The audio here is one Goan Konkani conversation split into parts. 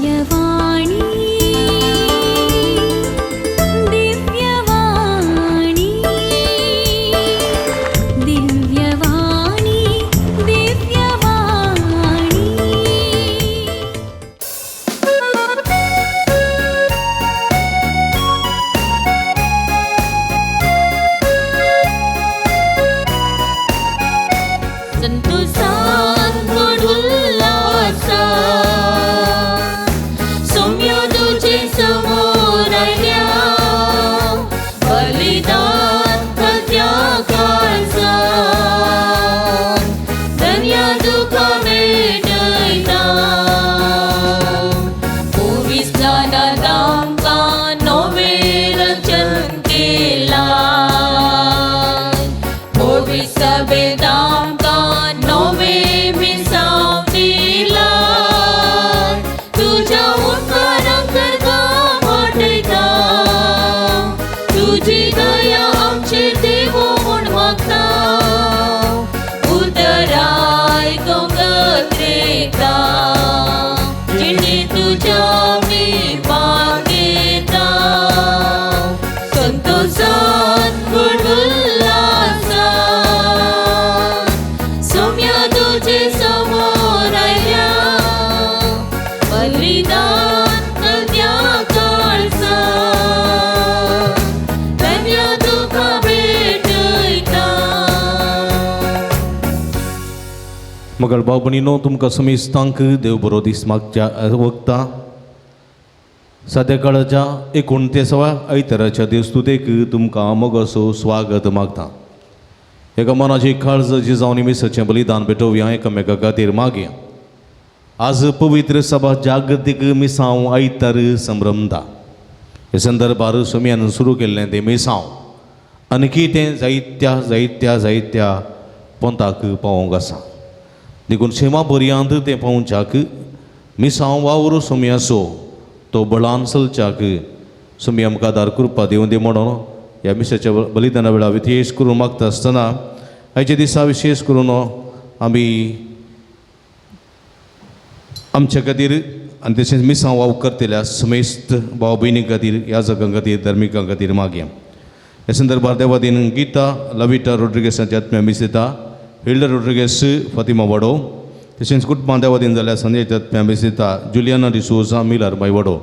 दिव्यवाणी दिव्यवाणी दिव्यवाणी दिव्यवाणी. संतोषान गोड उल्हासान सौम्य तुझे समोर आयल्या बलिदान करत्या काळजान धन्य तुका भेटयता. पवित्रज्ञानान आमकां नवें रचन केलां, पवित्र सभेंत आमकां नवें मिसांव दिलां. तुज्या उपकारांक करता वाटयता, तुजी दया आमचेर देवो म्हूण मागता. उतर आयकूंक गत्रेता, जिणी तुज्या आमी मागयता. संतोषान गोड उल्हासान सौम्य तुजे समोर आयल्या बलिदान करत्या काळजान धन्य तुका भेटयता. मगळ भाव भयणीनो, तुमकां समेस्तांक देव बरो दीस मागच्या वखता. सद्या काळाच्या 29व्या आयताराच्या देवस्तुतेक तुमकां मोगासो स्वागत मागता. एका मनाची काळज जी जावन मिसाचें बलिदान भेटोवया, एकामेका खातीर मागया. आज पवित्र सभा जागतीक मिसांव आयतार संभ्रमता. हे संदर्भार सोमयान सुरू केल्लें तें मिसांव आनी तें जायत्या जायत्या जायत्या पंथाक पावोवंक आसा. देखून शिमा पर्यंत तें पावोवच्याक मिसांव वावर सोमयाचो तो बळान चलच्याक सोमी आमकां आदार कृपा दिवं दी म्हणून ह्या मिसाच्या बलिदाना वेळार विशेश करून मागता आसतना आयच्या दिसा विशेश करून आमी आमच्या खातीर आनी तशेंच मिसांव वावर करतल्या समेस्त भाव भयणी खातीर, याजकां खातीर, धार्मिकां खातीर मागया. ह्या संदर्भार देवादीन गीता लविटा रोड्रिगेसाच्या आत्म्या मिस दिता, हिल्डा रोड्रिगेस, फातिमा वाडो, तशेंच कुटुंबां देवादीन जाल्यार संजय आत्म्या मिस दिता, जुलियाना डिसोजा, मिलर बाय वडो,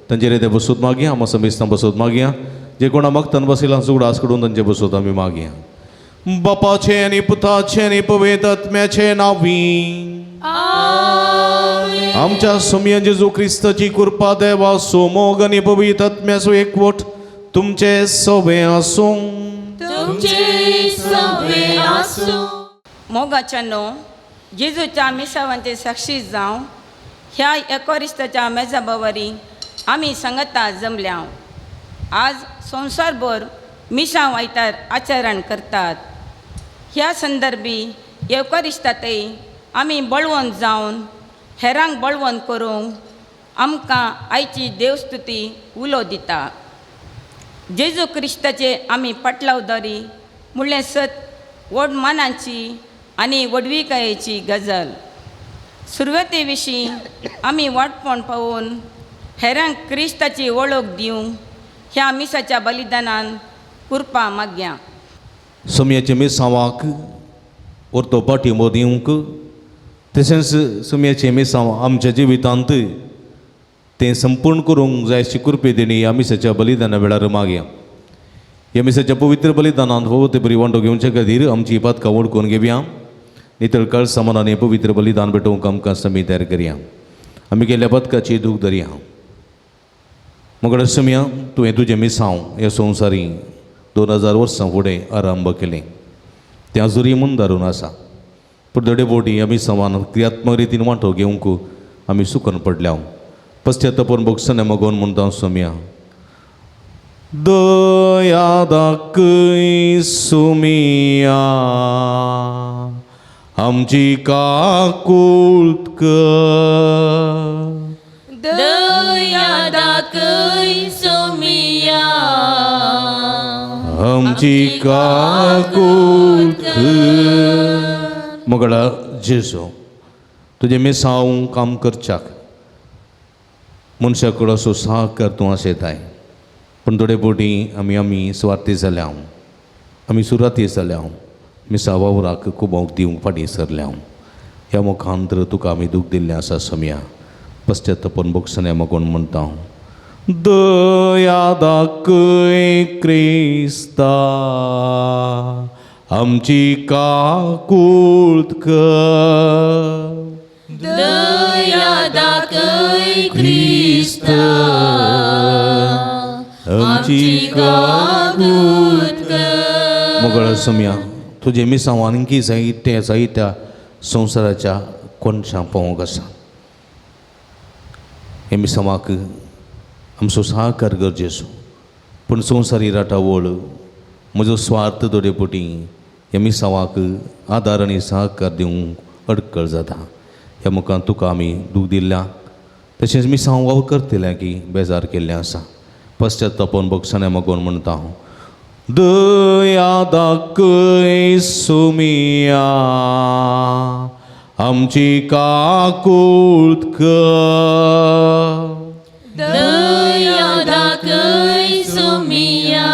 तांचेर ते बसूत मागया. आमा समेस्तां बसूत मागया. जे कोणा मागतान बसयला सुगडास कडून तांचे बसूत आमी मागया. बापाचें आनी पुताचें आनी पवित्र आत्म्याचें नांवी आमच्या सोमया जेजू क्रिस्ताची कृपा, देवाचो मोग आनी पवित्र आत्म्याचो एकवट तुमचे सवे आसूं. तुमचे सवे आसूं. मोगाच्यानो, जेजूच्या मिसावांचे साक्षी जावं ह्या एकोरिस्ताच्या मेजाबावरी आमी सांगता जमल्या. आज संवसारभर मिसांव आयतार आचरण करतात. ह्या संदर्भी येवकारिस्तांतय आमी बळवंत जावन हेरांक बळवंत करूंक आमकां आयची देवस्तुती उलो दिता. जेजू क्रिस्ताचे आमी पाटलावदारी म्हणलें सत व्हड मानाची आनी व्हडविकायेची गजाल. सुरवाते विशीं आमी वाटपण पावोवन हेरांक क्रिस्ताची वळख दिवंक ह्या मिसाच्या बलिदानान कृपा मागया. सोमयाच्या मिसांवाक orto पाठिंबो दिवंक, तशेंच सोमयाचें मिसांव आमच्या जिवितांत तें संपूर्ण करूंक जाय अशी कृपे दिणी ह्या मिसाच्या बलिदाना वेळार मागया. ह्या मिसाच्या पवित्र बलिदानांत फावो ते बरी वांटो घेवचे खातीर आमची पातकां वळखून घेवया. नितळ काळसा मनान पवित्र बलिदान भेटोवंक आमकां समी तयार करया. आमी केल्ल्या पदकाची दूख धरया. मगळ सोमया, तुवें तुजें मिसांव ह्या संवसारी 2000 वर्सां फुडें आरंभ केलें, तें अजुरी मुंदारून आसा. पूण धडे बोटी आमी समान क्रियात्मक रितीन वांटो घेवंक आमी सुकून पडल्या. पश्चातापून भोगसणे मगोन म्हणटा सोमया, दया दाखय सोमया, आमची काकूळत कर. दया दाखय सोमिया, आमची काकूळत कर. मोगळा जेजू, तुजें मिसांव काम करच्याक मनशा कडेन असो सहकार तूं आशेताय पूण थोडे फावटी आमी आमी सुवार्थी जाल्या, आमी सुराती जाल्या, मिसा वावराक खुबोंक दिवंक फाटीं सरल्या. ह्या मुखांतर तुका आमी दूख दिल्लें आसा सोमया. पश्चातापन भोगसण्या मागून म्हणटा, दया दाखय क्रिस्ता आमची काकूळत कर, दया दाखय क्रिस्ता आमची काकूत कर. मोगळ सोमया, तुजें मिसांव आनीकी जायते जायत्या संवसाराच्या कोनशां पावोंक आसा. हे मिसांवाक आमचो सहकार गरजेचो, पूण संवसारी राटावळ म्हजो स्वार्थ थोडे फावटी ह्या मिसांवाक आदार आनी सहकार दिवंक अडकळ जाता. ह्या मुखार तुका आमी दूख दिल्ल्या, तशेंच मिसांव वावर करतल्या की बेजार केल्लें आसा. पश्चातापन भोगसण्या मागून म्हणटा हांव, दया दाखय सोमया आमची काकूळत कर, दया दाखय सोमया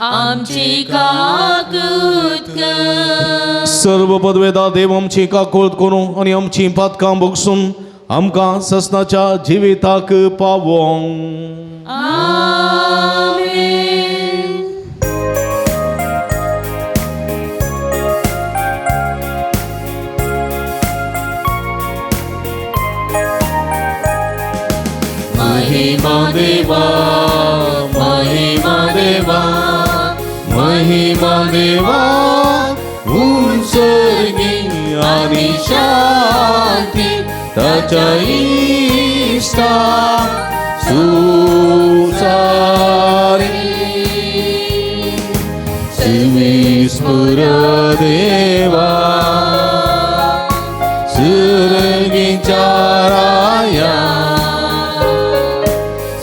आमची काकूत कर. सर्व पदवेदा देव आमची काकूळत करूं आनी आमची पातकां भोगसून आमकां ससनाच्या जिविताक पावोंक. आमेन. महिमा देवा, महिमा देवा, महिमा देवा, उंचगी आनी शांती ताच्या इश्टा सुसारी. शिवीस्पुर देवा, सुरगीच्या राया,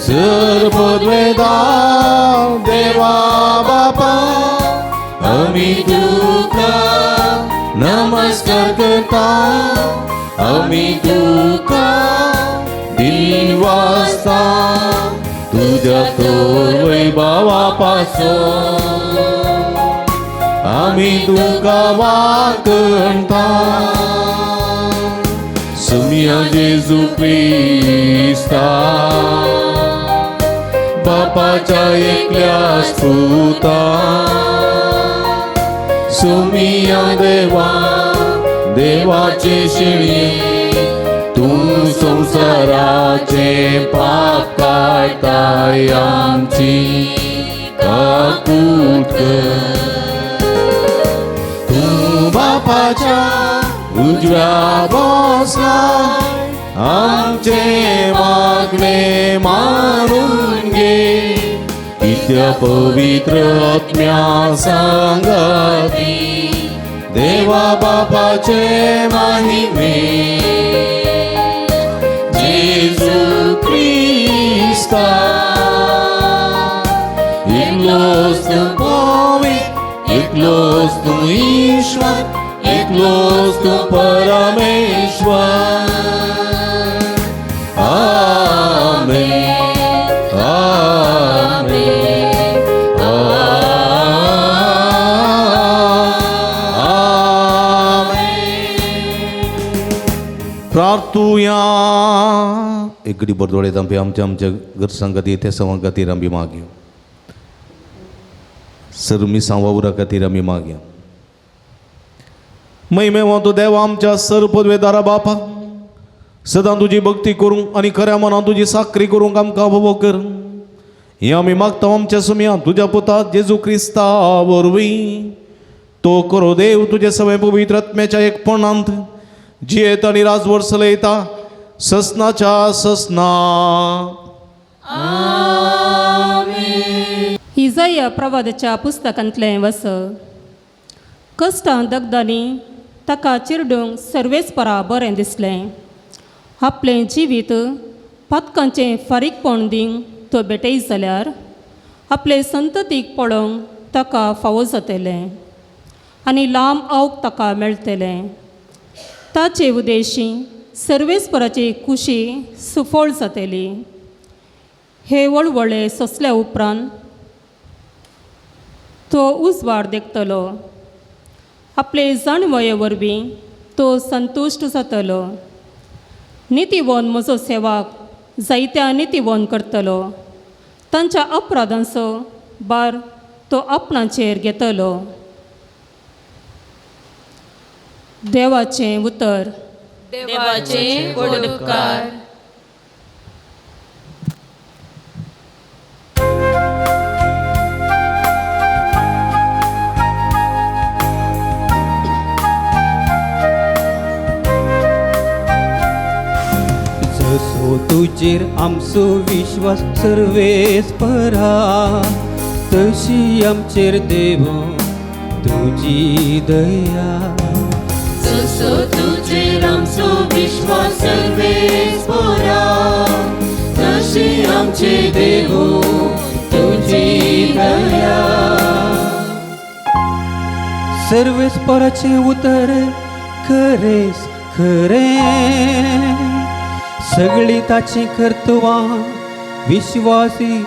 सर्वद्वेदा देवा बापा, आमी तुका नमस्कार करता, आमी तुका दिवास्ता तुज्या तोर वैभवा पासून आमी तुका वाकणता. सुमिया जेजू क्रिस्ता बापाच्या एकल्या स्तुता, सुमिया देवा देवाचे शिळये, तूं संवसाराचे पाप काडटाय आमची काकूत कर. तूं बापाच्या उजव्या बसला आमचे मागणे मानून घे, कित्या पवित्र आत्म्या सांगाती देवा बापाचे महिमे. जेजू क्रिस्ता एकलोच तूं पवित्र, एकलोच तूं ईश्वर, एकलोच तूं परमेश्वर. आमेन, आमेन, आमेन. प्रार्थुया. एक घडी बरदोळे आमचे आमच्या आमच्या घरसां खातीर तेसांवा खातीर आमी मागया, सर मिसां वावरा खातीर आमी मागया. महिमेवा तूं देवा आमच्या सर पदवेदारा बापा, सदां तुजी भक्ती करूंक आनी खऱ्या मनान तुजी साकरी करूंक आमकां भोवो कर. हें आमी मागता आमच्या सुमया तुज्या पुता जेजू क्रिस्ता वरवीं. तो करो देव तुजे सगळे पवित्र आत्म्याच्या एकपणांत जियेत आनी राजवट चलयता ससनाच्या ससना. इजाया प्रवादाच्या पुस्तकांतलें वस. कश्टां दगदांनी ताका चिरडूंक सर्वेस्परा बरें दिसलें. आपलें जिवीत पातकांचें फारीकपण दिवंक तो भेटय जाल्यार आपले संततीक पळोवंक ताका फावो जातलें आनी लांब आवक ताका मेळटलें. ताचे उदेशी सर्वेस्पराची कुशी सुफळ जातली. हे वळवळे सोंसल्या उपरांत तो उजवाड देखतलो. आपले जाणवये वरवीं तो संतुश्ट जातलो. नितीवन म्हजो सेवाक जायत्या नितीवन करतलो. तांच्या अपराधांचो भार तो आपणाचेर घेतलो. देवाचें उतर. देवाचे व्हड उपकार. जसो तुजेर आमचो विश्वास सर्वेस्परा तशी आमचेर देव तुजी दया. जसो तुजेर आमचो विश्वास सर्वेस्परा तशी आमचे देव तुजी दया. सर्वेस्पराचें उतर खरेंच खरें, सगळीं ताचीं कर्तुवां विश्वासीपणाची.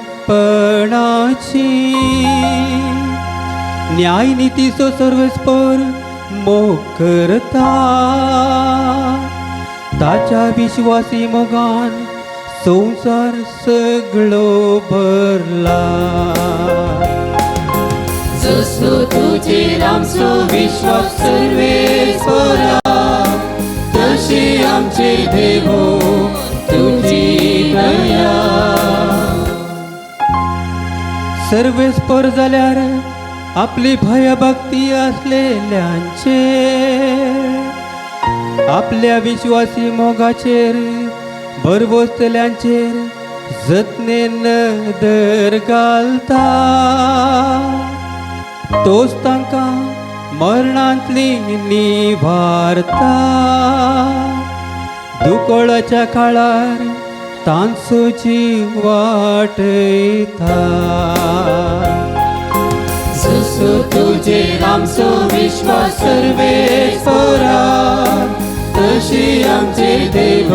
न्यायनितीचो सर्वेस्पर मोग करता, ताच्या विश्वासी मोगान संवसार सगळो भरला. जसो तुजेर आमचो विश्वास सर्वेस्परा तशी आमचे देव तुजी दया. सर्वेस्पर जाल्यार आपली भयभक्ती आसलेल्यांचे आपल्या विश्वासी मोगाचेर भरवसतल्यांचेर जतनेन नदर घालता. तोच तांकां मरणांतली निवारता, दुकळाच्या काळार तांचो जीव वाटयता. जसो तुजेर आमचो विश्वास सर्वेस्परा तशी आमचे देव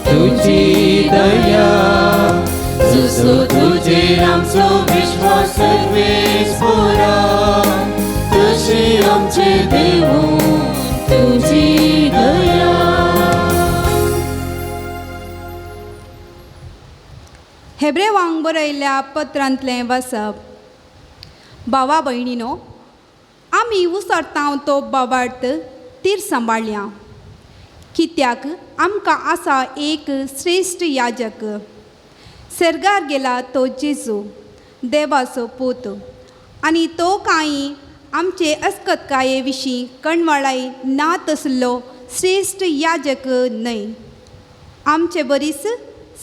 तुजी दया. जसो तुजेर आमचो विश्वास सर्वेस्परा तशी आमचे देव तुजी दया. हेब्रेवांक बरयल्ल्या पत्रांतलें वाचप. भावा भयणीनो, आमी उसरतांव तो बाबार्थ तीर सांबाळया, कित्याक आमकां आसा एक श्रेश्ठ याजक, सर्गार गेला तो जेजू देवाचो पूत, आनी तो कांय आमचे अस्कतकाये विशीं कणवाळाय ना तसलो श्रेश्ठ याजक न्हय. आमचे बरीच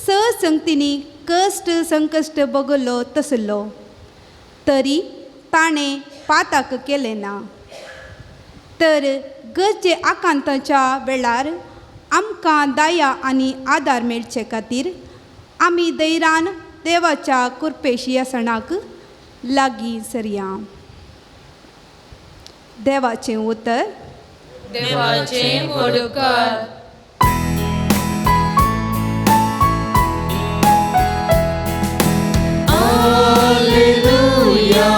स संगतींनी कश्ट संकश्ट बगल्लो तसलो, तरी ताणें पाताक केलें ना. तर गरजे आकांताच्या वेळार आमकां दया आनी आदार मेळचे खातीर आमी धैर्यान देवाच्या कृपेशी आसणाक लागीं सरया. देवाचें उतर. देवाचे व्हड उपकार. Alleluia,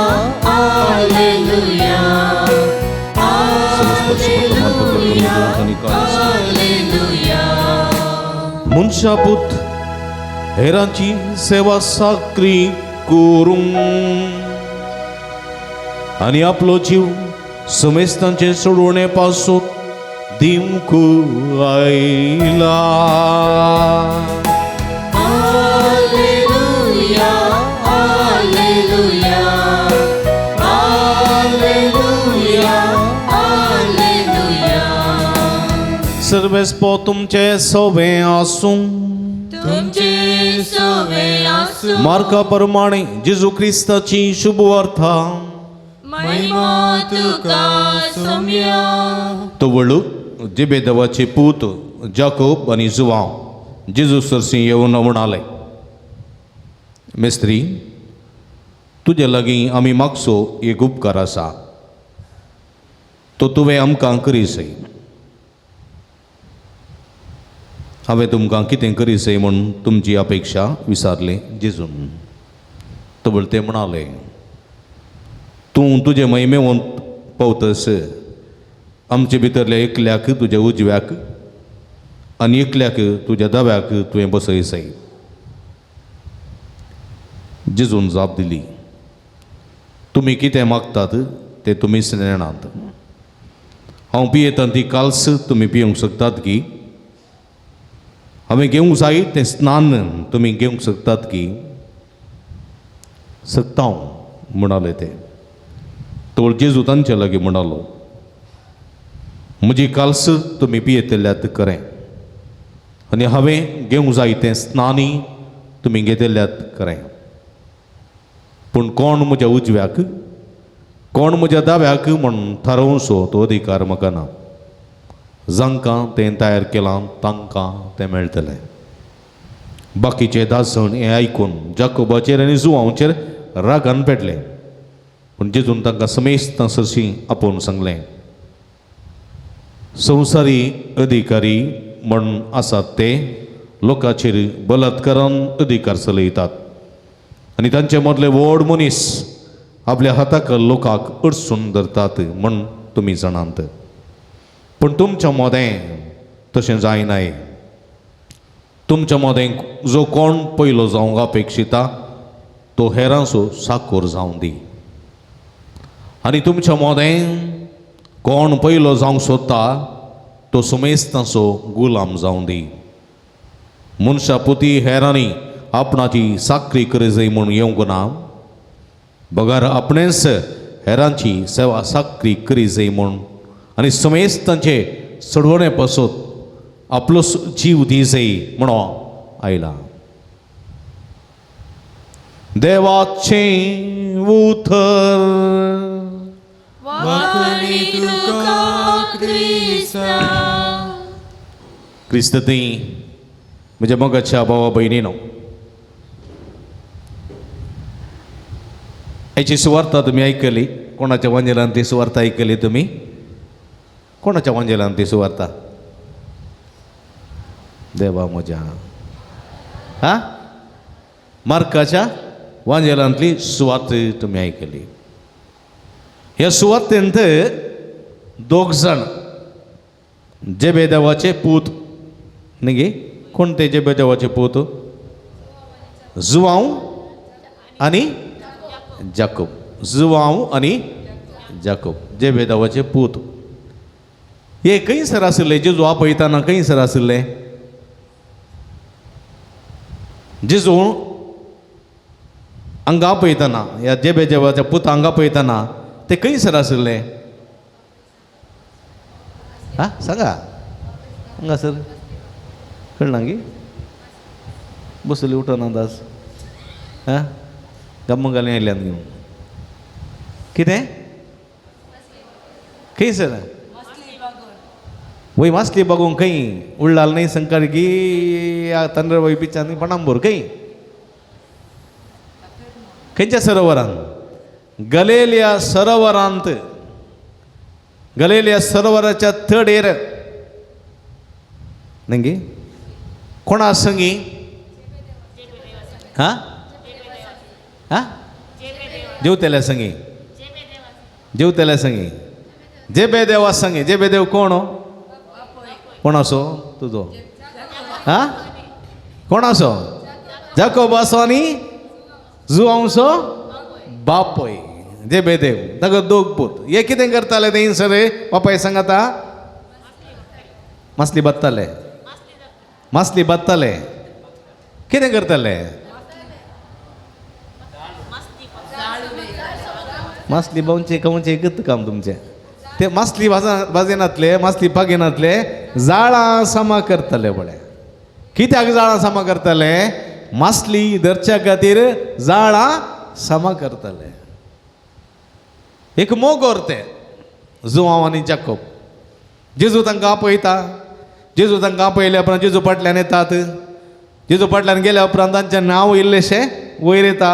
Alleluia, Alleluia, Alleluia. मनशापूत हेरांची सेवा साकरी करूंक आनी आपलो जीव समेस्तांचे सोडवणे पासून दिवंक आयला. Alleluia, Alleluia, Alleluia, Alleluia. सर्वेस्पो तुमचे सोबें आसूं. तुमचे सोबे आसूं. मार्का प्रमाणे जेजू क्रिस्ताची शुभवार्ता. महिमा तुका सोम्या. तवळू जिबेदवाचे पूत जाकोब आनी जुवांव जेजू सरशी येवन म्हणाले, मेस्त्री, तुजे लागीं आमी मागचो एक उपकार आसा, तो तुवें आमकां करी सय. हांवें तुमकां कितें करीसय म्हूण तुमची अपेक्षा विसारली जेजून. तबळ ते म्हणाले, तूं तुजे महिमेवंत पावतस आमचे भितरल्या एकल्याक तुज्या उजव्याक आनी एकल्याक तुज्या दाव्याक तुवें बसयसय. जेजून जाप दिली, तुमी कितें मागतात तें तुमीच नेणात. हांव पियेता ती काल्स तुमी पिवंक शकतात की? हांवें घेवंक जाय तें स्नान तुमी घेवंक शकतात की? शकता हांव म्हणाले ते. तो जेजू तांचे लागीं म्हणालो, म्हजी काल्स तुमी पियेतल्यात खरें आनी हांवें घेवंक जाय तें स्नानी तुमी घेतल्यात खरें, पूण कोण म्हज्या उजव्याक कोण म्हज्या दाव्याक म्हूण थारोवचो तो अधिकार म्हाका ना. जांकां तें तयार केलां तांकां तें मेळटलें. बाकीचे दासण हें आयकून जाकोबाचेर आनी जुवांचेर रागान पेटले, पूण जेजून तांकां समेस्तां सरशीं आपोवन सांगलें, संवसारी अधिकारी म्हण आसात ते लोकांचेर बलात्कारान अधिकार चलयतात आनी तांचे मदले व्हड मनीस आपल्या हाताक लोकांक अडसून धरतात म्हण तुमी जाणात. पूण तुमच्या मदें तशें जायनाय. तुमच्या मदें जो कोण पयलो जावंक अपेक्षिता तो हेरांचो साकोर जावं दी, आनी तुमच्या मदें कोण पयलो जावंक सोदता तो समेस्तांचो गुलाम जावं दी. मनशा पुती हेरांनी आपणाची साकरी करी म्हूण येवंक ना, बगर आपणेच हेरांची सेवा साकरी करी जाय म्हूण आनी समेस्तांचे चडवणे पासत आपलो जीव दी जाय म्हणून आयला. देवाचें उतर. वाखाणी तुका क्रिस्ता. क्रिस्त थंय म्हज्या मोगाच्या भावा भयणीनो, हाची सुवार्ता तुमी आयकली. कोणाच्या वांजेलान ती सुवार्ता आयकली तुमी? कोणाच्या वांजेलान ती सुवार्ता? देवा म्हज्या, हा, मार्काच्या वांजेलांतली सुवार्त तुमी आयकली. ह्या सुवार्तेंत दोग जाण जेबेदेवाचे पूत न्ही गे? कोण ते जेबेदेवाचे पूत? जुवांव आनी जाकोब. जुवांव आनी जाकोब जेबेदेवाचे पूत. हे खंयसर आशिल्ले? जेजू आपयतना खंयसर आशिल्ले? जेजू हांगा आपयतना, ह्या जेबेदेवाच्या पुता हांगा आपयतना ते खंयसर आशिल्ले? हा सांगा हांगासर कळना गी? बसली उठना दास, हा गम्मगाली आयल्यान घेवन कितें खंयसर? वय मासली बागोवंक खंय उडलाल न्हय संकार की तंद्रवय बिचान पणांबूर खंय? खंयच्या सरोवरान? गलेलिया सरोवरांत. गलेलिया सरोवराच्या तडेर न्ही गे? कोणा संगी? हा हा जेवतल्या संगी, जेवतल्या संगी, जेबेदेवा संगी. जेबेदेव कोण? कोण असो तुजो? हा कोण असो? जाकोब असो आनी जुवांवचो बापय जेबेदेव. ताका दोग पूत. हे कितें करताले ते सर? बापाय सांगाता मासली बादताले, मासली बादताले. कितें करताले? मासली बावचे खावचे एकच काम तुमचें. ते मासली भाजयनातले, मासली पागेनातले, जाळां सामा करताले. पळय कित्याक जाळां सामा करताले? मासली धरच्या खातीर जाळां सामा करताले. एक मोगोर ते जुवांव आनी जाकोब. जेजू तांकां आपयता. जेजू तांकां आपयल्या उपरांत जेजू फाटल्यान येतात. जेजू फाटल्यान गेल्या उपरांत तांचें नांव इल्लेशें वयर येता.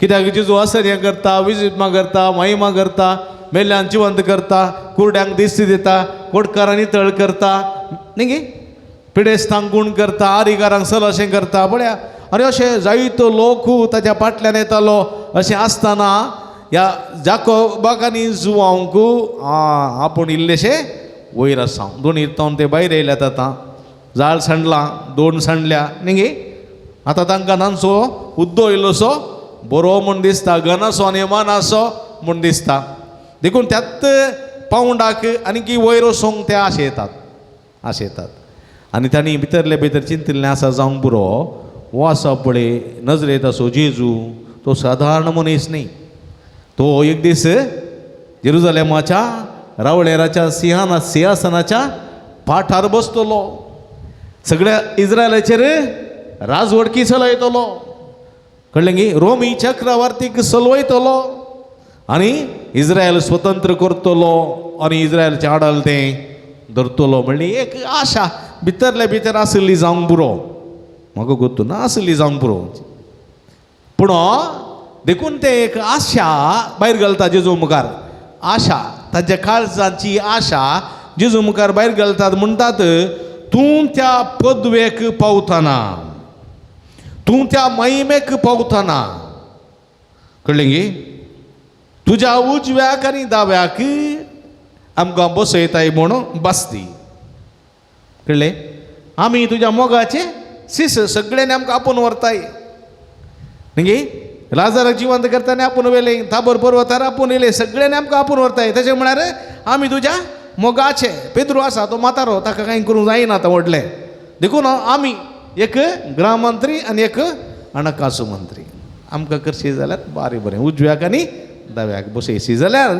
कित्याक जेजू आसर्य करता, विजित्मा करता, महिमा करता, मेल्ल्यान जिवंत करता, कुरड्यांक दिश्टी दिता, कोटकारांनी तळ करता न्ही गे? पिडेस्तांक गूण करता, आरिगारांक सलशें करता पळया. आनी अशें जायतो लोक ताच्या फाटल्यान येतालो. अशें आसतना ह्या जाकोबाक आनी जुवांक आपूण इल्लेशें वयर आसा. दोन तावन ते भायर येयल्यात आतां, जाळ सांडलां, दोन सांडल्या न्ही गे. आतां तांकां तांचो हुद्दो इल्लोसो बरो म्हूण दिसता, घनासो आनी मानासो म्हूण दिसता. देखून त्याच पावंडाक आनी वयर वचोंक ते आशेतात आशेतात. आनी तांणी भितरले भितर चिंतिल्लें आसा जावंक पुरो, हो आसा पळय नजरेंत आसो जेजू, तो सादारण मनीस न्ही. तो एक दीस जेरुजलेमाच्या रावळेराच्या सिंहासनाच्या पाठार बसतलो, सगळ्या इस्रायलाचेर राजवडकी चलयतलो, कळ्ळें गी, रोमी चक्रवर्तीक चलयतलो आनी इस्रायल स्वतंत्र करतलो आनी इस्रायलचें आडल तें धरतलो म्हणली एक आशा भितरले भितर आसली जावंक पुरो. म्हाका गोत्तू ना आसली जावंक पुरो, पूण देखून ते एक आशा भायर घालता जेजू मुखार. आशा ताच्या काळजाची आशा जेजू मुखार भायर घालतात. म्हणटात तूं त्या पदवेक पावतना, तूं त्या महिमेक पावतना, कळ्ळें गी, तुज्या उजव्याक आनी दाव्याक आमकां बसयताय म्हूण बसती, कळ्ळें. आमी तुज्या मोगाचे सीस सगळ्यांनी आमकां आपोवन व्हरताय न्ही. लाजाराक जिवंत करतना आपूण व्हेलें, ताबोर पर्वतार आपूण येयलें, सगळ्यांनी आमकां आपूण व्हरताय. तशें म्हळ्यार आमी तुज्या मोगाचे. पेद्रू आसा तो म्हातारो, ताका कांय करूंक जायना आतां व्हडलें. देखून आमी एक गृहमंत्री आनी एक हणकासू मंत्री आमकां करशी जाल्यार बारी बरें, उजव्याक आनी दाव्याक बसयशी जाल्यार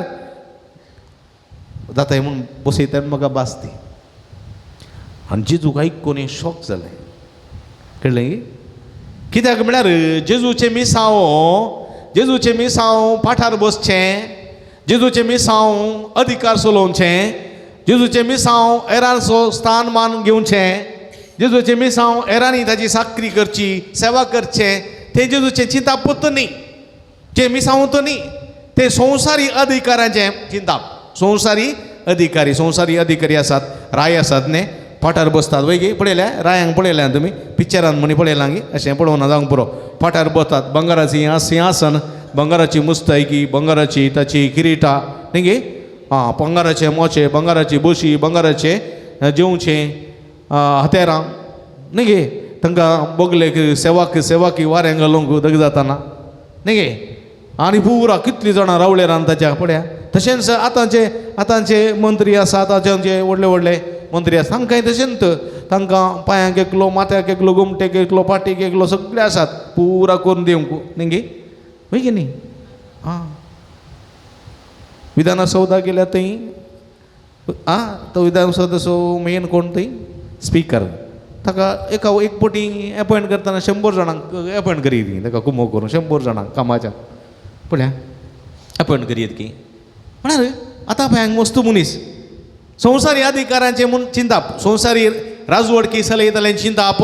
जाताय म्हूण बसयता म्हाका भासती. आनी जेजूक आयकून शॉक जालें, कळ्ळें. कित्याक म्हळ्यार जेजूचें मिसांव, जेजूचें मिसांव पाठार बसचें, जेजूचें मिसांव अधिकार चलोवचें, जेजूचें मिसांव हेरांचो स्थान मान घेवचें, जेजूचें मिसांव हेरांनी ताची साकरी करची, सेवा करचें, तें जेजूचें चिंताप न्ही, जें मिसांव न्ही, तें संवसारी अधिकारांचें चिंताप. संवसारी अधिकारी, संवसारी अधिकारी आसात, राय आसात न्ही, पाठार बसतात वय गे, पळयल्या रायांक पळयल्या तुमी पिक्चरान म्हणी पळयलां गे, अशें पळोवना जावंक पुरो. पाठार बसतात, बंगाराची सिंहासन, बंगाराची मुस्तायकी, बंगाराची ताची किरिटा न्ही गे, आं बंगाराचे मोचे, बंगाराची बशी, बंगाराचे जेवचें हत्यारां न्ही गे, तांकां बगलेक सेवाक सेवाकी वारें घालूंक दग जाताना न्ही गे. आनी पुरा कितलीं जाणां रावळेरान ताच्या पळया. तशेंच आतांचे आतांचे मंत्री आसा, आतांचे व्हडले व्हडले मंत्री आसा, तांकांय तशेंच तांकां पांयांक एकलो, माथ्याक एकलो, गोमटेक एकलो, पाटीक एकलो, सगळे आसात पुरा करून दिवंक न्ही गे, वय की न्ही. आं विधानसौधा गेल्या थंय, आं तो विधानसौधाचो मेन कोण थंय स्पिकर, ताका एका एक पटी एपॉयंट करतना 100 जाणांक एपॉयंट करीत ती, ताका कुमो करून 100 जाणांक कामाच्या पळया एपॉयंट करीत की. म्हळ्यार आतां पळय वस्तू मनीस संवसारी अधिकारांचें म्हूण चिंताप, संवसारी राजवडकी चलयतले चिंताप,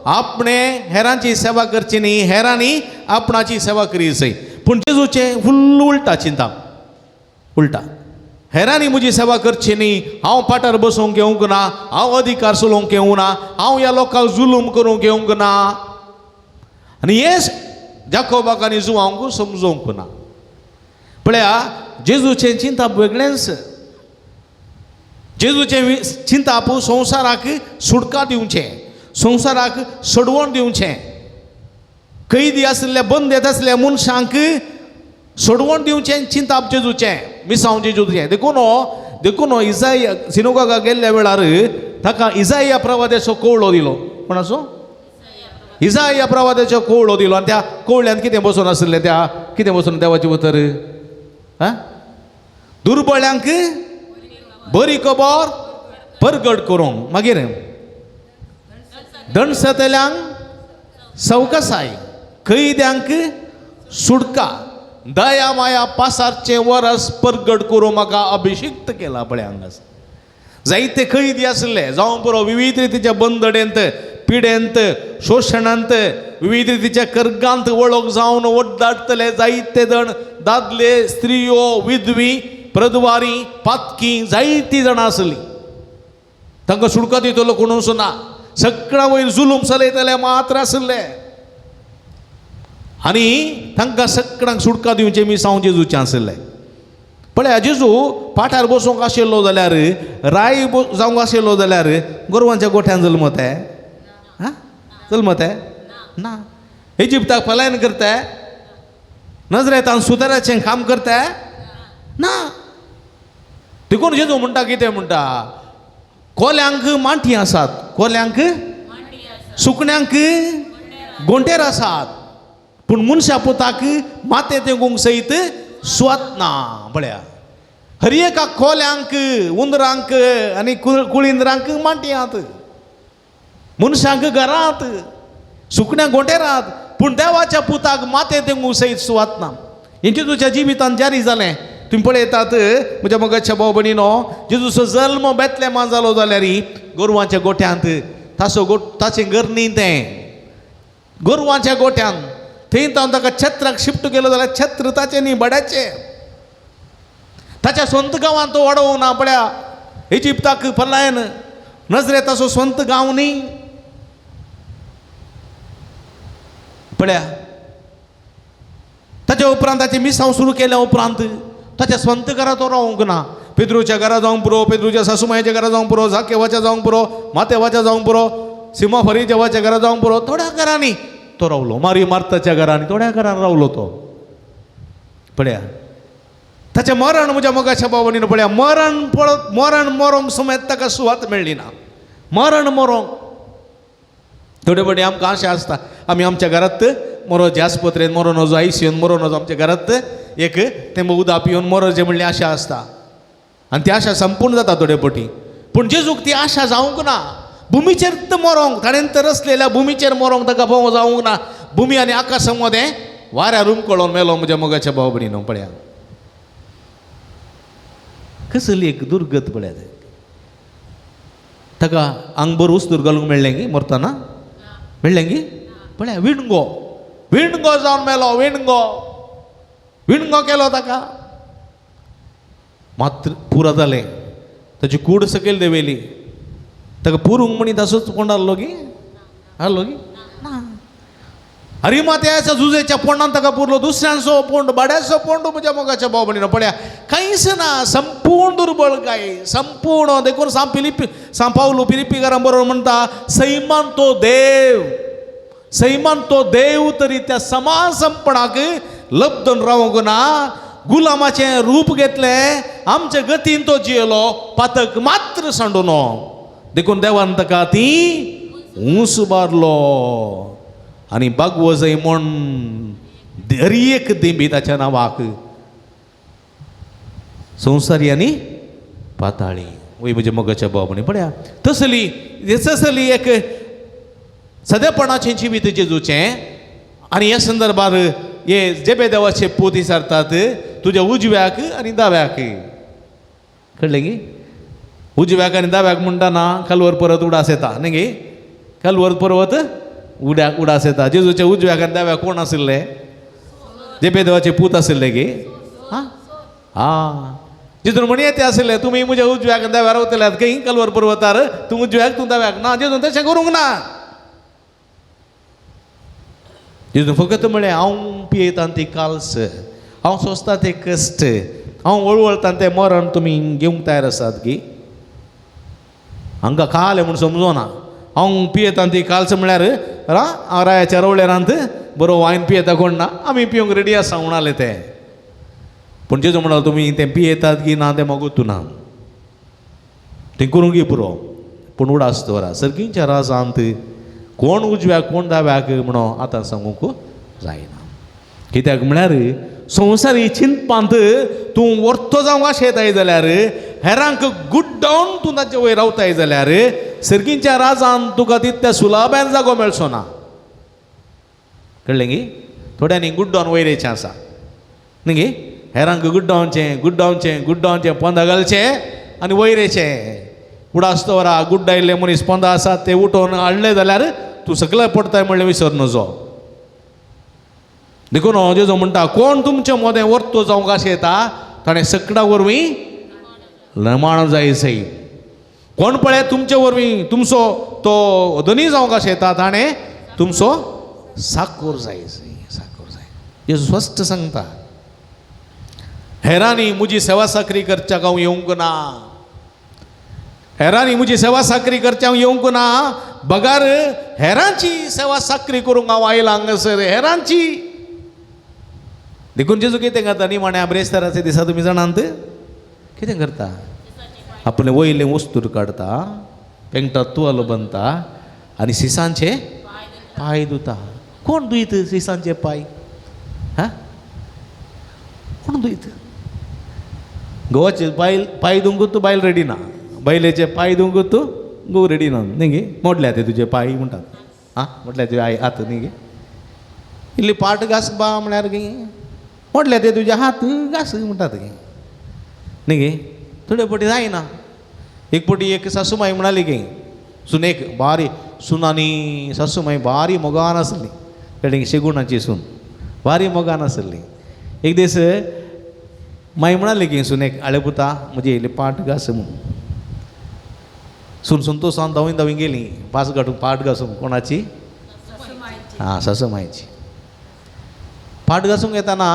आपणे हेरांची सेवा करची न्ही, हेरांनी आपणाची सेवा करी जाय. पूण जेजूचें फुल्ल उल्टा चिंताप, उल्टा, हेरांनी म्हजी सेवा करची न्ही, हांव पाटार बसूंक येवंक ना, हांव अधिकार चलोवंक येवंक ना, हांव ह्या लोकांक जुलूम करूंक येवंक ना. आनी हें जाकोबाक आनी जुवांक समजोवंक ना. पळया जेजूचें चिंताप वेगळेंच, जेजूचें चिंताप संवसाराक सुटका दिवचें, संवसाराक सोडवण दिवचें, कैदी आशिल्ल्या बंदेत आसल्या मनशांक सोडवण दिवचें चिंताप जेजूचें, मिसांव जेजूचें. देखून देखून इजाय सिनोगागा गेल्ल्या वेळार ताका इजाया प्रवाद्याचो कवळो दिलो. कोणाचो? इजाया प्रवाद्याचो कवळो दिलो. आनी त्या कवळ्यान कितें बसून आशिल्लें, त्या कितें बसून देवाचें उतर, आं दुर्बळ्यांक बरी खबर परगट करूंक, मागीर दणसतल्यांक सवकसाय, कैद्यांक सुटका, दया माया पासारचें वरस परगट करूं म्हाका अभिषिक्त केला. पळय हांगा जायते कैदी आसले, जावं पुरो विविध रितीच्या बंदडेंत, पिडेंत, शोशणांत, विविध रितीच्या कर्गांत वळख जावन ओड्डाडटले जायते जण, दादले, स्त्रियो, विधवी, प्रद्वारी, पातकी, जायतीं जाणां आसलीं. तांकां सुटका दितलो कोणूच ना. सगळ्या वयर जुलूम चलयतले मात्र आशिल्ले आनी तांकां सगळ्यांक सुटका दिवचें मिसांव जेजूचें आशिल्लें. पळया जेजू पाठार बसूंक आशिल्लो जाल्यार, राय जावंक आशिल्लो जाल्यार गोरवांच्या गोठ्यान जल्मत आं, जल्मत ना. इजिप्ताक पलायन करता, नजरेतान सुदाराचें काम करता ना. देखून जेजू म्हणटा कितें म्हणटा, कोल्यांक मांठी आसात, कोल्यांक सुकण्यांक गोंटेर आसात, पूण मनशा पुताक माते तेंकूंक सयत सुवात ना. पळया हर एका कोल्यांक, उंदरांक आनी कुळिंदरांक मांठी आहात, मनशांक घरांत, सुकण्यांक गोंटेरात, पूण देवाच्या पुताक माते तेंकूंक सयत सुवात ना. हें जेजूच्या जिवितान जारी जालें. तुमी पळयतात म्हज्या मोगाच्या भाव भयणीनो, जेजूचो जल्म बेतलेमान जालो जाल्यार गोरवांच्या गोठ्यांत, ताचो ताचें घर न्ही तें, गोरवांच्या गोठ्यांत. थंय तावन ताका छत्राक शिफ्ट केलो जाल्यार छत्र ताचें न्ही, बड्याचें. ताच्या स्वंत गांवांत तो वाडोवंक ना. पळया इजिप्ताक पलायन, नजरे ताचो स्वंत गांव न्ही. पळया ताच्या उपरांत ताचें मिसांव सुरू केल्या उपरांत ताच्या स्वंत घरा तो रावंक ना. पेद्रूच्या घरा जावंक पुरो, पेद्रूच्या सासूमायच्या घरा जावंक पुरो, जाकेवाच्या जावंक पुरो, मातेवाच्या जावंक पुरो, सिमा फरीजेवाच्या घरा जावंक पुरो, थोड्या घरांनी तो रावलो. मारी मार्ताच्या घरांनी थोड्या घरान रावलो तो. पळया ताचें मरण म्हज्या मोगाच्या भावांनी, पळया मरण पळत मरण मरोंक समेत ताका सुवात मेळ्ळी ना. मरण मरोंक थोडे फावटी आमकां आशा आसता, आमी आमच्या घरांत मरोचे आस्पत्रेन मरोन वचो, आयसीयून मरोन वचो, आमच्या घरांत एक तें उदक पिवन मरोचें म्हणली आशा आसता आनी ती आशा संपूर्ण जाता थोडे फावटी. पूण जेजूक ती आशा जावंक ना. भुमीचेर तर मरोंक, ताणें तर रचलेल्या भुमीचेर मरोंक ताका भोव जावंक ना. भुमी आनी आकाशा मदें वाऱ्यार हुमकळोन मेलो म्हज्या मोगाच्या भाव भयणीनो. पळया कसली एक दुर्गत. पळया ताका आंगभर उस्तूर घालूंक मेळ्ळें गी मरतना, मेळ्ळें गी? पळया विणगो, विणगो जावन मेलो, विणगो, विणगो केलो ताका. मात्र पुरो जालें, ताची कूड सकयल देंवयली. ताका पुरूंक म्हणीत तसोच कोण आहलो गी, आहलो गी ना. हरिमात्याच्या जुजेच्या पोंडान ताका पुरलो, दुसऱ्यांचो पोंड, बाड्याचो पोंड म्हज्या मोगाच्या भाव भयणीनो. पळया कांयच ना, संपूर्ण दुर्बळ काय संपूर्ण. देखून सांग फिलिपी, सांग पावलो फिलिपीकारां बरोबर म्हणटा, सैमान तो देव, सैमान तो देव तरी त्या समासंपणाक लब्धन रावंक ना, गुलामाचें रूप घेतलें, आमचे गतीन तो जियेलो, पातक मात्र सांडून. देखून देवान ताका ती ऊंस बारलो आनी बागवजय म्हण हर एक देंबी ताच्या नांवाक संवसारी आनी पाताळी. वय म्हज्या मोगाच्या भाव भयणी, पळया तसली तसली एक सदेपणाचें जिवीत जेजूचें. आनी ह्या संदर्भार हे जेबे देवाचे पूत विचारतात, तुज्या उजव्याक आनी दाव्याक. कळ्ळें गी? उजव्याक आनी दाव्याक म्हणटा ना कलवर परत उडास येता न्ही गी, कलवर पर्वत उडास येता. जेजूच्या उजव्याक आनी दाव्याक कोण आशिल्ले? जेबे देवाचे पूत आशिल्ले गी? आं आं, जेजून म्हणये ते आशिल्ले, तुमी म्हज्या उजव्याक आनी दाव्याक रावतल्यात खंय कलवर पर्वतार, तूं उजव्याक तूं दाव्याक. ना, जेजून तशें करूंक ना. जेजून फकत म्हळें, हांव पियेता ती काल्स, हांव सोंसता ते कश्ट, हांव वळवळटा तें मरण तुमी घेवंक तयार आसात की? हांकां खालें म्हूण समजोना. हांव पियेता ती काल्स म्हळ्यार हांव रायाच्या रवळेरांत बरो वायन पियेता कोण ना, आमी पिवंक रेडी आसा म्हणाले ते. पूण जेजू म्हणालो, तुमी तें पियेतात की ना तें म्हाका ना, तें करूंक पुरो, पूण उडास दवरा सर्गींच्या राजांत कोण उजव्याक कोण दाव्याक म्हणून आतां सांगूंक जायना. कित्याक म्हळ्यार संवसारी चिंतपांत तूं वर्तो जावंक आशेताय जाल्यार, हेरांक गुड्डावन तूं ताचे वयर रावताय जाल्यार सर्गींच्या राजान तुका तितल्या सुलाब्यान जागो मेळचो ना. कळ्ळें गी? थोड्यांनी गुड्डावन वयर येचें आसा न्ही गी, हेरांक गुड्डावचें गुड्डावचें गुड्डावचें, पोंदा घालचें आनी वयर येचें. उडास दवरा, गुड्डायल्ले मनीस पोंदा आसात ते उठोवन हाडले जाल्यार तूं सकले पडताय म्हणलें विसर नजो. देखून जेजू म्हणटा, कोण तुमचे मदें वर्तो जावंक आशेता ताणें सकडां वरवीं लमाण जाय सई. कोण पळय तुमचे वरवीं तुमचो तो धनी जावंक शेता ताणें तुमचो साकोर जाय, साकोर जाय. जेजू स्पश्ट सांगता, हेरांनी म्हजी सेवा साकरी करच्याक हांव येवंक ना, हेरांनी म्हजी सेवा साकरी करच्या हांव येवंक ना, बगार हेरांची सेवा साकरी करूंक हांव आयला हांगासर, हेरांची. देखून जेजू कितें करता निमाण्या ब्रेस्ताराच्या दिसा तुमी जाणांत कितें करता? आपलें वयलें वस्तूर काडता, पेंगटा तुवालो बांदता आनी सिसांचे पांय धुता. कोण धुयत सिसांचे पांय? हा, कोण धुयत? गोवाचे बायल पांय धुवंक तूं बायल रेडी ना, बायलेचे पांय धुवंक तूं घोव रेडी ना, न्ही गे? मोडल्या ते तुजे पांय म्हणटात, आं मोडल्या तुजे I हात न्ही गे? इल्ली पाट घास बा म्हळ्यार गे, मोडल्या ते तुजे हात घास म्हणटात गे, न्ही गे? थोडे फावटी जायना. एक फावटी एक सासूमाई म्हणाली गे सुनेक, बारी सून आनी सासूमाई बारी मोगान आसली, कळ्ळें? शेगुणाची सून बारी मोगान आसली. एक दीस माई म्हणाली की सुनेक, आळे पुता म्हजी इल्ली पाट घास म्हणून. सून संतोशान धांवी धांवी गेली पास काडूंक, पाट घासूंक. कोणाची? आं, सासूमायची. पाट घासूंक येताना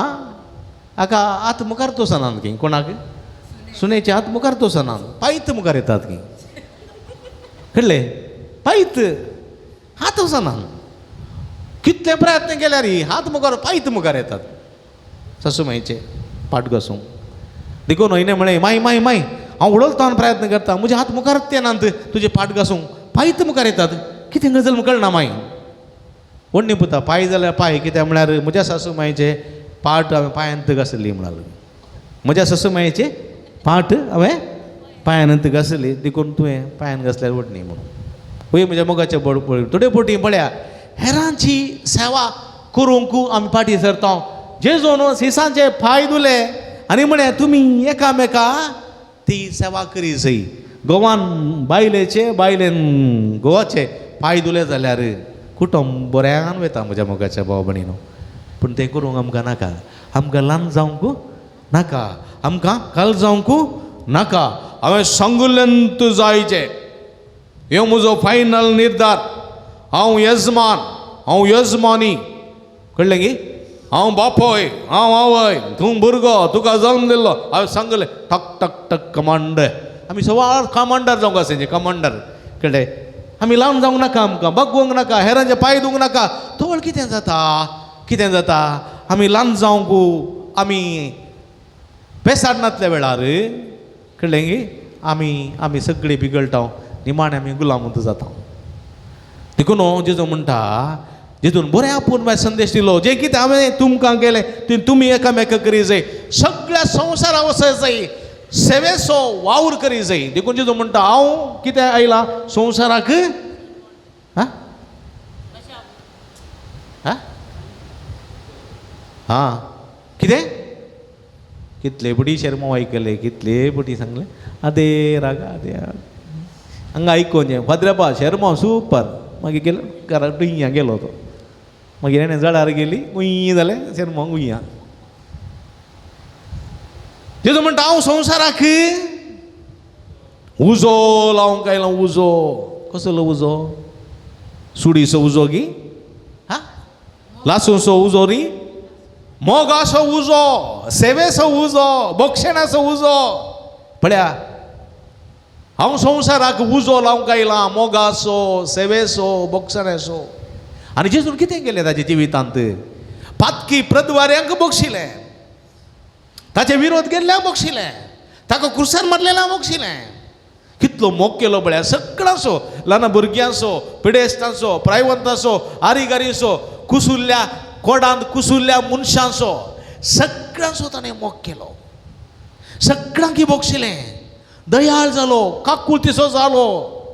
हाका हात मुखार तोसनात की, कोणाक? सुनेचे हात मुखार तोसनात, पायत मुखार येतात की, कळ्ळें? पायत हात वचनात. कितले प्रयत्न केल्यार हात मुखार पायत मुखार येतात सासूमायचे पाट घासूंक. देखून हयने म्हळें, माय माय माय हांव उडोलता प्रयत्न करता, म्हजे हात मुखारच येनात तुजे पाट घासूंक, पायत मुखार येतात, कितें गजल कळना माय. व्हडली पुता पांय जाल्यार पांय, कित्याक म्हळ्यार म्हज्या सासूमायचे पाट हांवें पांयांत घासली म्हणालो, म्हज्या सासूमायचे पाट हांवें पांयान घासली, देखून तुवें पांयान घासल्यार व्हडली म्हणून. वय म्हज्या मोगाचे बड थोडे फावटी पळया हेरांची सेवा करूंक आमी फाटीं सरता. जेजून सिसांचे पांय धुले आनी म्हळें तुमी एकामेका ती सेवा करी जाय. घोवान बायलेचे, बायलेन घोवाचे पांय धुले जाल्यार कुटुंब बऱ्यान वता म्हज्या मोगाच्या भाव भयणीनो. पूण तें करूंक आमकां नाका, आमकां ल्हान जावंक नाका, आमकां काल जावंक नाका. हांवें सांगुल्लेंत जायचें, ह्यो म्हजो फायनल निर्धार. हांव यजमान, हांव यजमानी, कळ्ळें गी? हांव बापोय, हांव आवय, तूं भुरगो, तुका जल्म दिल्लो. हांवें सांगलें टक टक टक कमांडर. आमी सवार कमांडर जावंक आसा, कमांडर, कळ्ळें? आमी ल्हान जावंक नाका, आमकां बगवंक नाका, हेरांचे पांय धुवंक नाका. तोळ कितें जाता, कितें जाता? आमी ल्हान जावंक आमी पेसाडनातल्या वेळार, कळ्ळें गी? आमी आमी सगळीं बिगडटा, निमाणें आमी गुलामूत जाता. देखून जेजू म्हणटा, जेजून बरें आपूण संदेश दिलो, जें कितें हांवें तुमकां केलें तें तुमी एकामेका करी जाय, सगळ्या संवसारा वचत जाय, सेवेचो वावर करी जाय. देखून जेजू म्हणटा, हांव कितें आयला संवसाराक, हां कितें? कितले पटी शेरमांव आयकले, कितले पटी सांगले, आदे रागा आदे हांगा आयकोन जें फादरापा शेरमांव सुपर. मागीर गेलो घरा, डुंया गेलो तो, मागीर हेणें जळार गेली, गुंय जालें शेरमांव गुंया. जेजू म्हणटा हांव संवसाराक उजो लावंक आयला. उजो कसलो उजो? सुडीचो उजो गी, हा लासूचो उजो न्ही, मोगाचो उजो, सेवेचो उजो, बक्षणाचो उजो. पळया हांव संवसाराक उजो लावंक आयला, मोगाचो, सेवेचो, बक्षणाचो. आनी जेजून कितें केलें ताच्या जिवितांत? पातकी प्रद्वाऱ्यांक बक्षिलें, ताचे विरोध केल्ल्याक बक्षिलें, ताका क्रुसार मारलेल्या बक्षिलें. कितलो मोग केलो पळया सगळ्यांचो, ल्हान भुरग्यांचो, पिडेस्तांचो, प्रायवंतांचो, आरीगारीचो, कुसुल्ल्या कोडांत कुसुल्ल्या मनशांचो, सगळ्यांचो ताणें मोग केलो, सगळ्यांक बक्षिलें, दयाळ जालो, काकुळतीचो जालो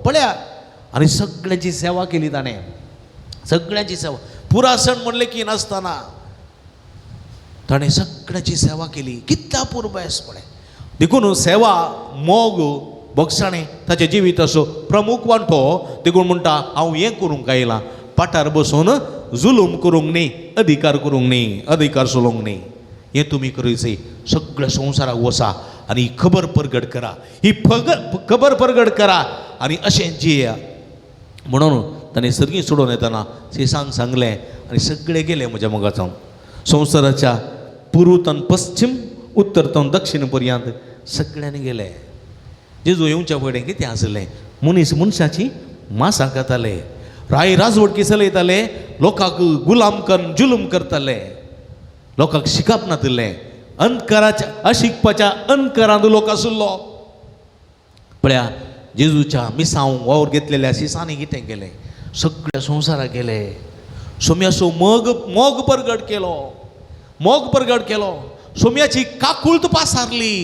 पळया. आनी सगळ्यांची सेवा केली ताणें, सगळ्यांची सेवा, पुरासण म्हणलें की नासतना ताणें सगळ्यांची सेवा केली. कितल्या पुरबायस पळय. देखून सेवा, मोग, बक्षाणें ताचें जिवीत असो प्रमुख वांटो. देखून म्हणटा हांव हें करूंक आयलां, पाटार बसून जुलूम करूंक न्ही, अधिकार करूंक न्ही, अधिकार चलोवंक न्ही. हें तुमी करूं जाय. सगळ्या संवसाराक वसा आनी आनी ही खबर परगट करा, ही खबर परगट करा आनी अशें जिया म्हणून ताणें सर्गीं सोडून येतना शिसांक सांगलें आनी सगळे गेले म्हज्या मोगाचो. संवसाराच्या पुर्वतान पश्चिम, उत्तरतान दक्षिण पर्यंत सगळ्यांनी गेले. जेजू येवच्या पयलीं कितें आसलें, मनीस मनशाची मासां खाताले, राय राजवटकी चलयताले, लोकांक गुलाम करून जुलूम करताले, लोकांक शिकप नातिल्लें, अंधकाराच्या अशिकपाच्या अंधकारांत लोक आशिल्लो. पळया जेजूच्या मिसांव वावर घेतलेल्या शिसांनी कितें केलें, सगळ्या संवसाराक गेले. सोम्याचो मोग मोग परगट केलो, मोग परगट केलो, सोम्याची काकूळत पासारली,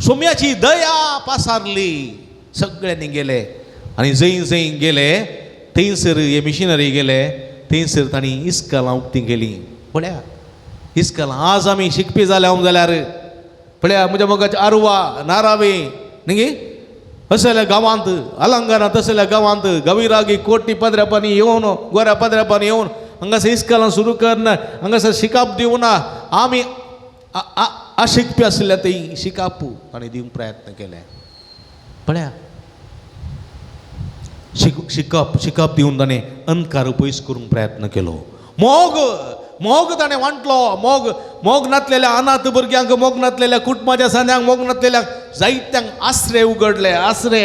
सोम्याची दया पासारली, सगळ्यांनी गेले. आनी जंय जंय गेले थंयसर हे मिशनरी गेले, थंयसर तांणी इस्कलां उक्तीं केलीं. पळया इस्कलां आज आमी शिकपी जाल्या जाल्यार पळया म्हज्या मोगाच्या आरवा नारावे न्ही असल्या गांवांत, अलंकारांत असल्या गांवांत गविरागी कोटी पदऱ्यापानी येवन, गोऱ्या पदऱ्यापानी येवन हांगासर इस्कलां सुरू करना, हांगासर शिकाप दिवना. आमी अशिकपी आशिल्ल्या थंय शिकाप ताणें दिवंक प्रयत्न केले. पळया शिकप शिकप दिवन ताणें अंधकार पयस करूंक प्रयत्न केलो. मोग मोग ताणें वांटलो, मोग मोग नातलेल्या अनाथ भुरग्यांक, मोग नातलेल्या कुटुंबाच्या सांद्यांक, मोग नातलेल्या जायत्यांक आसरे उगडले, आसरे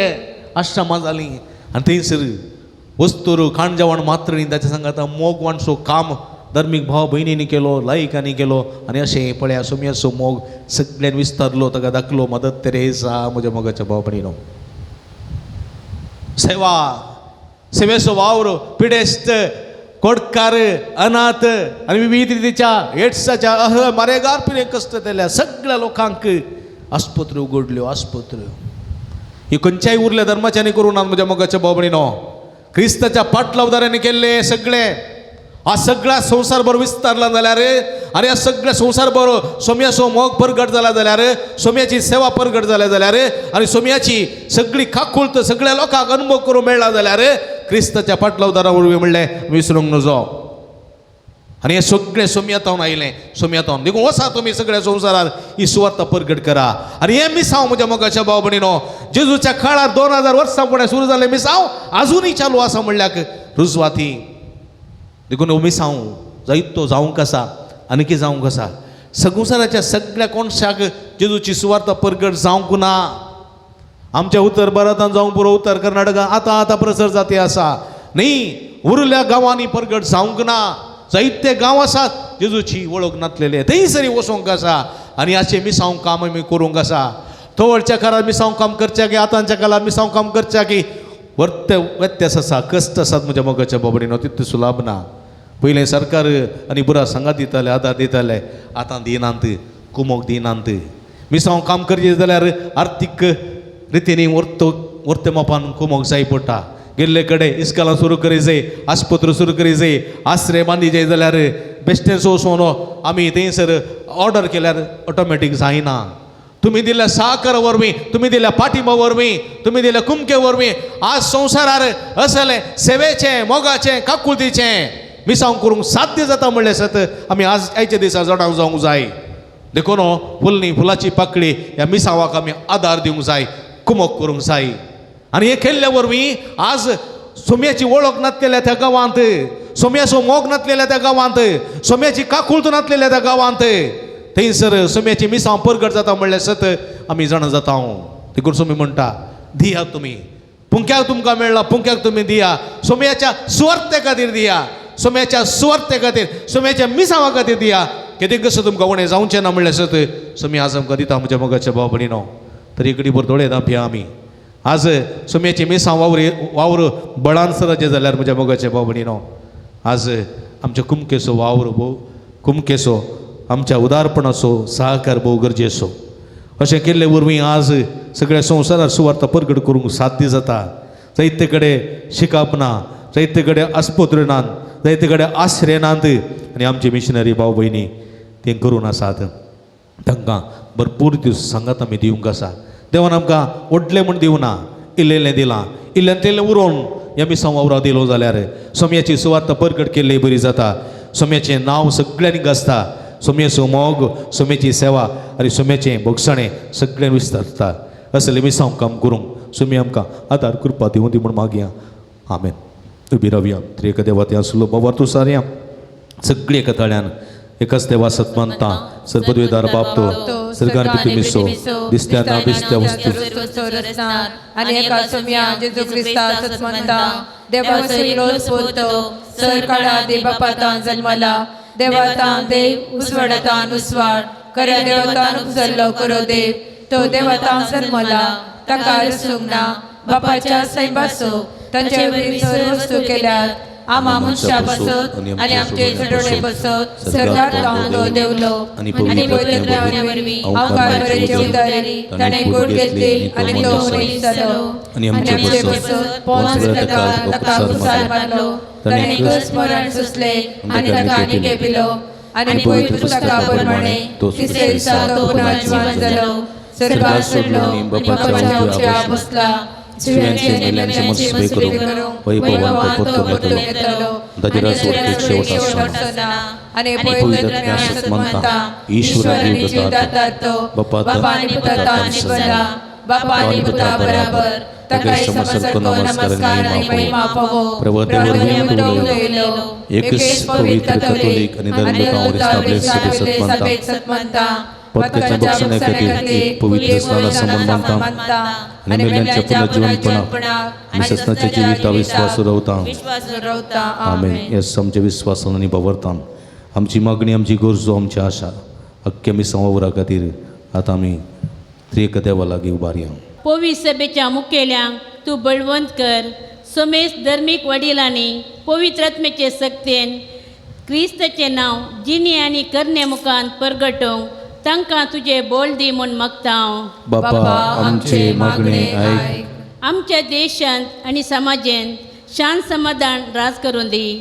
आश्रमां जालीं. आनी थंयसर वस्तूर खाण जेवण मात्र न्ही, ताच्या सांगाता मोग वांटचो काम धर्मीक भाव भयणींनी केलो, लायकांनी केलो. आनी अशें पळया सोम्याचो मोग सगळ्यान विस्तारलो, ताका दाखलो मदत तेरेसा म्हज्या मोगाच्या भाव भयणीनो. सेवा, सेवेचो वावर, पिडेस्त, कोडकार, अनाथ आनी विविध रितीच्या एड्साच्या अह मारेगार पिणे कश्ट जाल्या सगळ्या लोकांक आस्पत्र्यो उगडल्यो. आस्पत्र्यो ही खंयच्याय उरल्या धर्माच्यानी करूं ना म्हज्या मोगाच्या भाव भयणीनो, क्रिस्ताच्या पाटलावदारांनी केल्ले सगळे हा सगळ्या संवसारभर विस्तारला जाल्यार आनी ह्या सगळ्या संवसारभर सोम्याचो मोग परगट जाला जाल्यार, सोम्याची सेवा परगट जाल्या जाल्यार आनी सोम्याची सगळी काकुळत सगळ्या लोकांक अनुभव करूंक मेळ्ळा जाल्यार क्रिस्ताच्या पाटलावदारा वरवीं म्हणलें विसरूंक नजो. आनी हें सगळें सोम्यातावन आयलें, सोम्यातावन. देखून वसा तुमी सगळ्या संवसारार ही सुवार्ता परगट करा. आनी हें मिसांव म्हज्या मोगाच्या भाव भयणीनो, जेजूच्या काळार 2000 वर्सां फुडें सुरू जालें मिसांव आजुनूय चालू आसा म्हणल्याक रुजवाती. देखून हो मिसांव जायतो जावंक आसा, आनीकय जावंक आसा. संवसाराच्या सगळ्या कोनशाक जेजूची सुवार्ता परगट जावंक ना. आमच्या उत्तर भारतान जावंक पुरो, उत्तर कर्नाटकान आतां आतां प्रसर जाती आसा न्ही, उरल्या गांवांनी परगट जावंक ना. जायते गांव आसात जेजूची वळख नातलेले, थंयसरी वचोंक आसा आनी अशें मिसांव काम आमी करूंक आसा. तवळच्या काळार मिसांव काम करच्या की आतांच्या काळार मिसांव काम करच्या की वर्ते व्यत्यास आसा, कश्ट आसात म्हज्या मोगाच्या बाबडीनो, तितलें सुलाभ ना. पयलें सरकार आनी बुरा सांगात दिताले, आदार दिताले, आतां दिनात, कुमोक दिनात. मिसांव काम करचें जाल्यार आर्थीक रितीनी वर्तो वर्ते मापान कुमोक जाय पडटा. गेल्ले कडेन इस्कलां सुरू करी जाय, आस्पत्र सुरू करी जाय, आसरे बांदी जाय जाल्यार बेश्टेंच वचून आमी थंयसर ऑर्डर केल्यार ऑटोमॅटीक जायना. तुमी दिल्ल्या साकर वरवीं, तुमी दिल्ल्या पाठिंबा वरवीं, तुमी दिल्ल्या कुमके वरवीं आज संवसारार असलें सेवेचें, मोगाचें, काकुळतीचें मिसांव करूंक साध्य जाता म्हणलें सत आमी आज आयच्या दिसा जाणा जावंक जाय. देखून फुलनी फुलाची पाकळी ह्या मिसांवाक आमी आदार दिवंक जाय, कुमक करूंक जाय. आनी हें केल्ल्या वरवीं आज सोम्याची वळख नातलेल्या त्या गांवांत, सोम्याचो मोग नातलेल्या त्या गांवांत, सोम्याची काकुळत नातलेल्या त्या गांवांत थंयसर सोम्याची मिसांव परगट जाता म्हणलें सत आमी जाणा जाता. देखून सोमी म्हणटा, दिया तुमी, पुंक्याक तुमकां मेळ्ळा, पुंक्याक तुमी दिया, सोम्याच्या सुवार्थे खातीर दिया, सोम्याच्या सुवार्थे खातीर, सोम्याच्या मिसांवा खातीर दिया. कितें कसो तुमकां उणें जावचें ना म्हणलें सत सोमी आज आमकां दिता म्हज्या मोगाच्या भाव भयणीनो. तरी इकडे भर दोळे दापया आमी आज सोम्याची मिसांव वावर वावर बळान सराचें जाल्यार म्हज्या मोगाच्या भाव भयणीनो, आज आमच्या कुमकेचो वावर भोव कुमकेचो, आमच्या उदारपणाचो सहकार भोव गरजेचो. अशें केल्ले वरवीं आज सगळ्या संवसारार सुवार्ता परगट करूंक साध्य जाता. जायते कडेन शिकप ना, जायते कडेन आस्पत्र्यो नात, जायते कडेन आश्रय नात आनी आमचे मिशनरी भाव भयणी तें करून आसात. तांकां भरपूर दीस सांगात आमी दिवंक आसा. देवान आमकां व्हडलें म्हूण दिवना, इल्लें दिलां, इल्लें तेल्लें उरोवन ह्या मिसांव वावरा दिलो जाल्यार सोम्याची सुवार्ता परगट केल्ली बरी जाता. सोम्याचें नांव सगळ्यांनी गाजता, सोम्याचो मोग, सोम्याची सेवा आनी सुम्याचें भोगसाणें सगळें विस्तारता. असलें मिसांव काम करूंक सुमी आमकां आदार कृपा दिवं दी म्हूण मागया. आमेन. उबी रावया. त्रिएक देवा ते आसलो बाबा तूं सारया सगळी एका ताळ्यान एकाच देवा सतमानता सर्वद्वेदार बाप तो सरकार पितुमिसो दिसत्या ना दिसत्या वस्तू आनी एका सुम्या जेजू क्रिस्ता सतमंता देवाचो इलोस बोलतो सरकाळा देवबापातान जन्मला देवातान देव उजवाडातान उजवाड खऱ्या देवतान उपजल्लो करो देव तो देवतान जन्मला ताका रसूंक ना बापाच्या सैबासो तांचे वरवीं सर्व वस्तू केल्यात आमा मनशा बसत आनी आमचे झडोडे बसत सरकार तो देवलो आनी पवित्र वरवीं अवकार बरेचे उदारी ताणें गोड घेतली आनी तो मनीस जालो आनी आनी आमचे आमचे बसत बसत पोंस ताका कुसार मारलो ताणें कस मरण सोंसलें आनी ताका आनी पिलो आनी पवित्र पुस्तका प्रमाणे तिसरे दिसा तो पुनः जिवन जालो सरकार सोडलो बापाच्या उजव्या बसला स्त्रियांचे मेल्यांचे मसबे करूंक वैभवान तो परतून येतलो ताजेर सोडकेक शेवट आसना आनी पवित्र सतमंता ईश्वरानी जीवदाता तो बापा आनी पुता आनी बला बापा आनी पुता बराबर ताका समसरको नमस्कार आनी महिमा पावो. प्रभु देव उलयलो एकच पवित्र कथोलिक आनी धर्म सभेत सतमंता पत्त्याच्या बक्षण्या खातीर एक पवित्र स्नाना समन मानता आनी मेल्यांच्या पुनर्जीवनपणा आनी ससनाच्या जिविता विश्वास रवता. आमेन. येस आमच्या विश्वासान आनी बवरतान आमची मागणी आमची गरजो आमची आशा अख्ख्या मिसां वावरा खातीर आतां आमी त्रिएक देवा लागीं उबारया. पवी सभेच्या मुखेल्यांक तूं बळवंत कर. समेस्त धर्मीक वडिलांनी पवित्र आत्म्याचे सक्तेन क्रिस्ताचें नांव जिणे आनी करणे मुखान परगटोवंक तांकां तुजें बोल दी म्हूण मागता हांव. बापा आमचे मागणे आयक. आमच्या देशांत आनी समाजेंत शांत समाधान राज करून दी.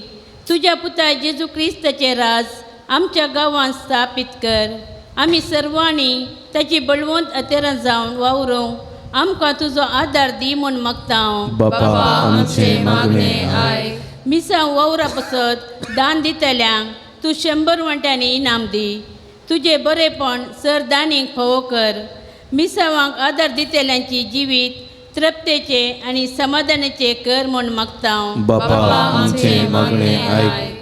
तुज्या पुता जेजू क्रिस्ताचें राज आमच्या गांवांत स्थापीत कर. आमी सर्वांनी ताची बळवंत अतेरां जावन वावरूंक आमकां तुजो आदार दी म्हूण मागता हांव. बापा आमचे मागणे आयक. मिसां वावरा पसत दान दितल्यांक तूं 100 वांट्यांनी इनाम दी. तुजें बरेपण सर दानीक फावो कर. मिसावांक आदार दितल्यांची जिवीत तृप्तेचें आनी समाधानाचें कर म्हूण मागता हांव. बापा आमचे मागणे आयक.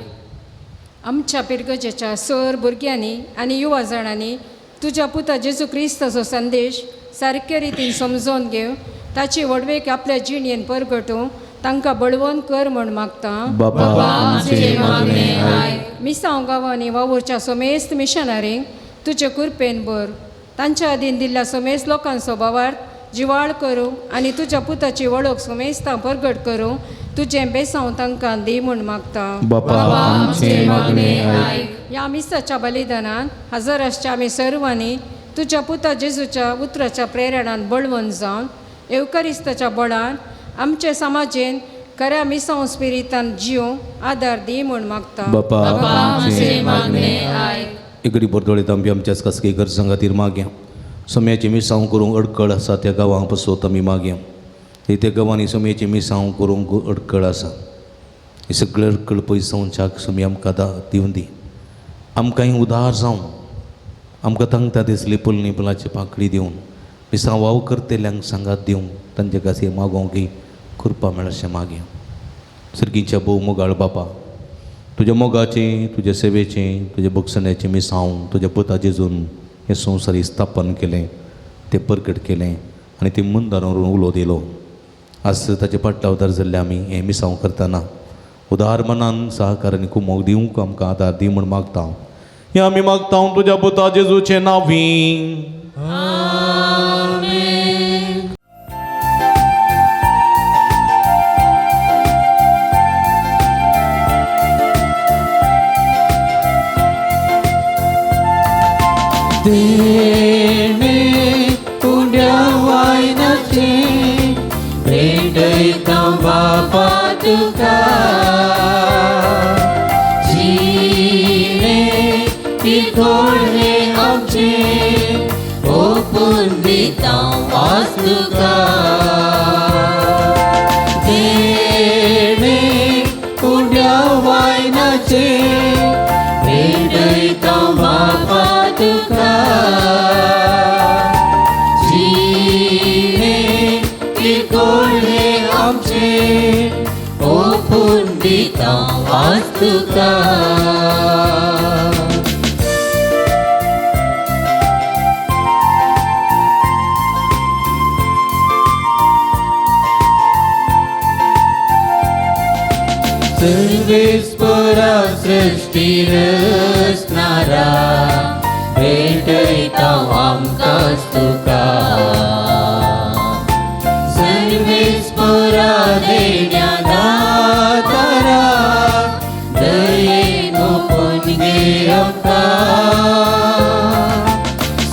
आमच्या पिरगजेच्या सर भुरग्यांनी आनी युवा जाणांनी तुज्या पुता जेजू क्रिस्ताचो संदेश सारके रितीन समजोवन घेवन ताची व्हडवीक आपल्या जिणेन परगटूं तांकां बळवंत कर म्हूण मागता. बापा आमचे मागणे आयक. मिसांव गांवांनी वावुरच्या समेस्त मिशनरींक तुजे कृपेन भर. तांच्या अधीन दिल्ल्या समेस्त लोकांचो भावार्थ जिवाळ करूं आनी तुज्या पुताची वळख समेस्तां परगट करूं तुजें बेसांव तांकां दी म्हूण मागता. बापा आमचे मागणे आयक. ह्या मिसाच्या बलिदानान हजर आसच्या आमी सर्वांनी तुज्या पुता जेजूच्या उतराच्या प्रेरणान बळवंत जावन येवकारिस्ताच्या बळान आमचे समाजेन खऱ्या मिसांव स्पिरितान जिवंक आदार दी म्हूण मागता. बापा आमचे मागणे आयक. इकडे बोरदोळे आमी आमच्याच खासगी गरजां खातीर मागया. सम्याची मिसांव करूंक अडकळ आसा त्या गांवांक पसत आमी मागया. त्या गांवांनी सम्याची मिसांव करूंक अडकळ आसा हे सगळे अडकळ पयसावच्याक सुमी आमकां दिवन दी. आमकांय उदार जावं आमकां तांकां दिसली पुलनी पुलाची पाकळी दिवन मिसांव वाव करतल्यांक सांगात दिवंक तांचे खातीर मागोवंक कृपा मेळ अशें मागया. सर्गीच्या भोव मोगाळ बापा तुज्या मोगाचें तुज्या सेवेचें तुज्या भोगसण्याचें मिसांव तुज्या पुता जेजून हें संवसारी स्थापन केलें तें परगट केलें आनी तें मुंदार व्हरून उलो दिलो. आज ताचे पाटलावदार जाल्ले आमी हें मिसांव करतना उदार मनान सहकार आनी कुमोक दिवंक आमकां आदार दी म्हूण मागता. हें आमी मागता तुज्या पुता जेजूचें नांवी. देणे उंड्या वायनाचे भेटयता बापा तुका जिणे तिखोडे आमचे ओपून दिता वास तुका देणे उंड्या वायनाचे भेटयता बापा तुका. सर्वेस्परा सृष्टी रचणारा भेटयता आमकांच तुका सर्वेस्परा देण्या दातारा दयेन ओपून घे आमकां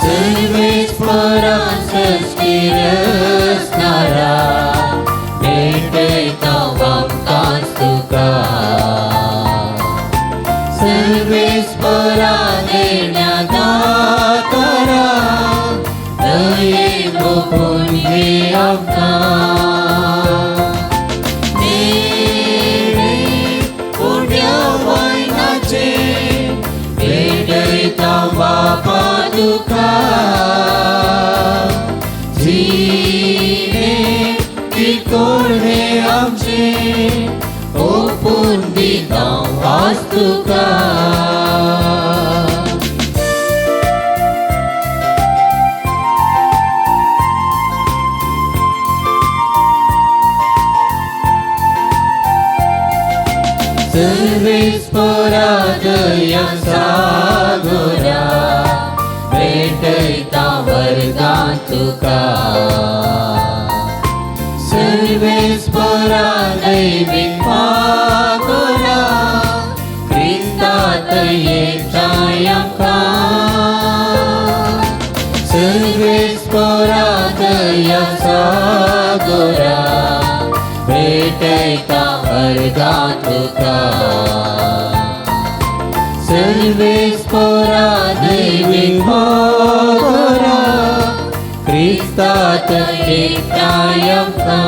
सर्वेस्परा सृष्टी रचणारा भेटयता आमकांच तुका सर्वेस्परा देण्या दातारा दयेन ओपून घे आमकां नेणे उड्या वायनाचे भेटयता बापा तुका जिणे किरकोळ हे आमचे ओपून दिता वास तुका सर्वेस्परा दया सागोरा भेटयता वर्गां तुका सर्वेस्परा दैवीक पागोरा क्रिस्तात येताय आमकां सर्वेस्परा दया सागोरा भेटयता वर्गां तुका सर्वेस्परा दैवीक पागोरा क्रिस्तात येताय आमकां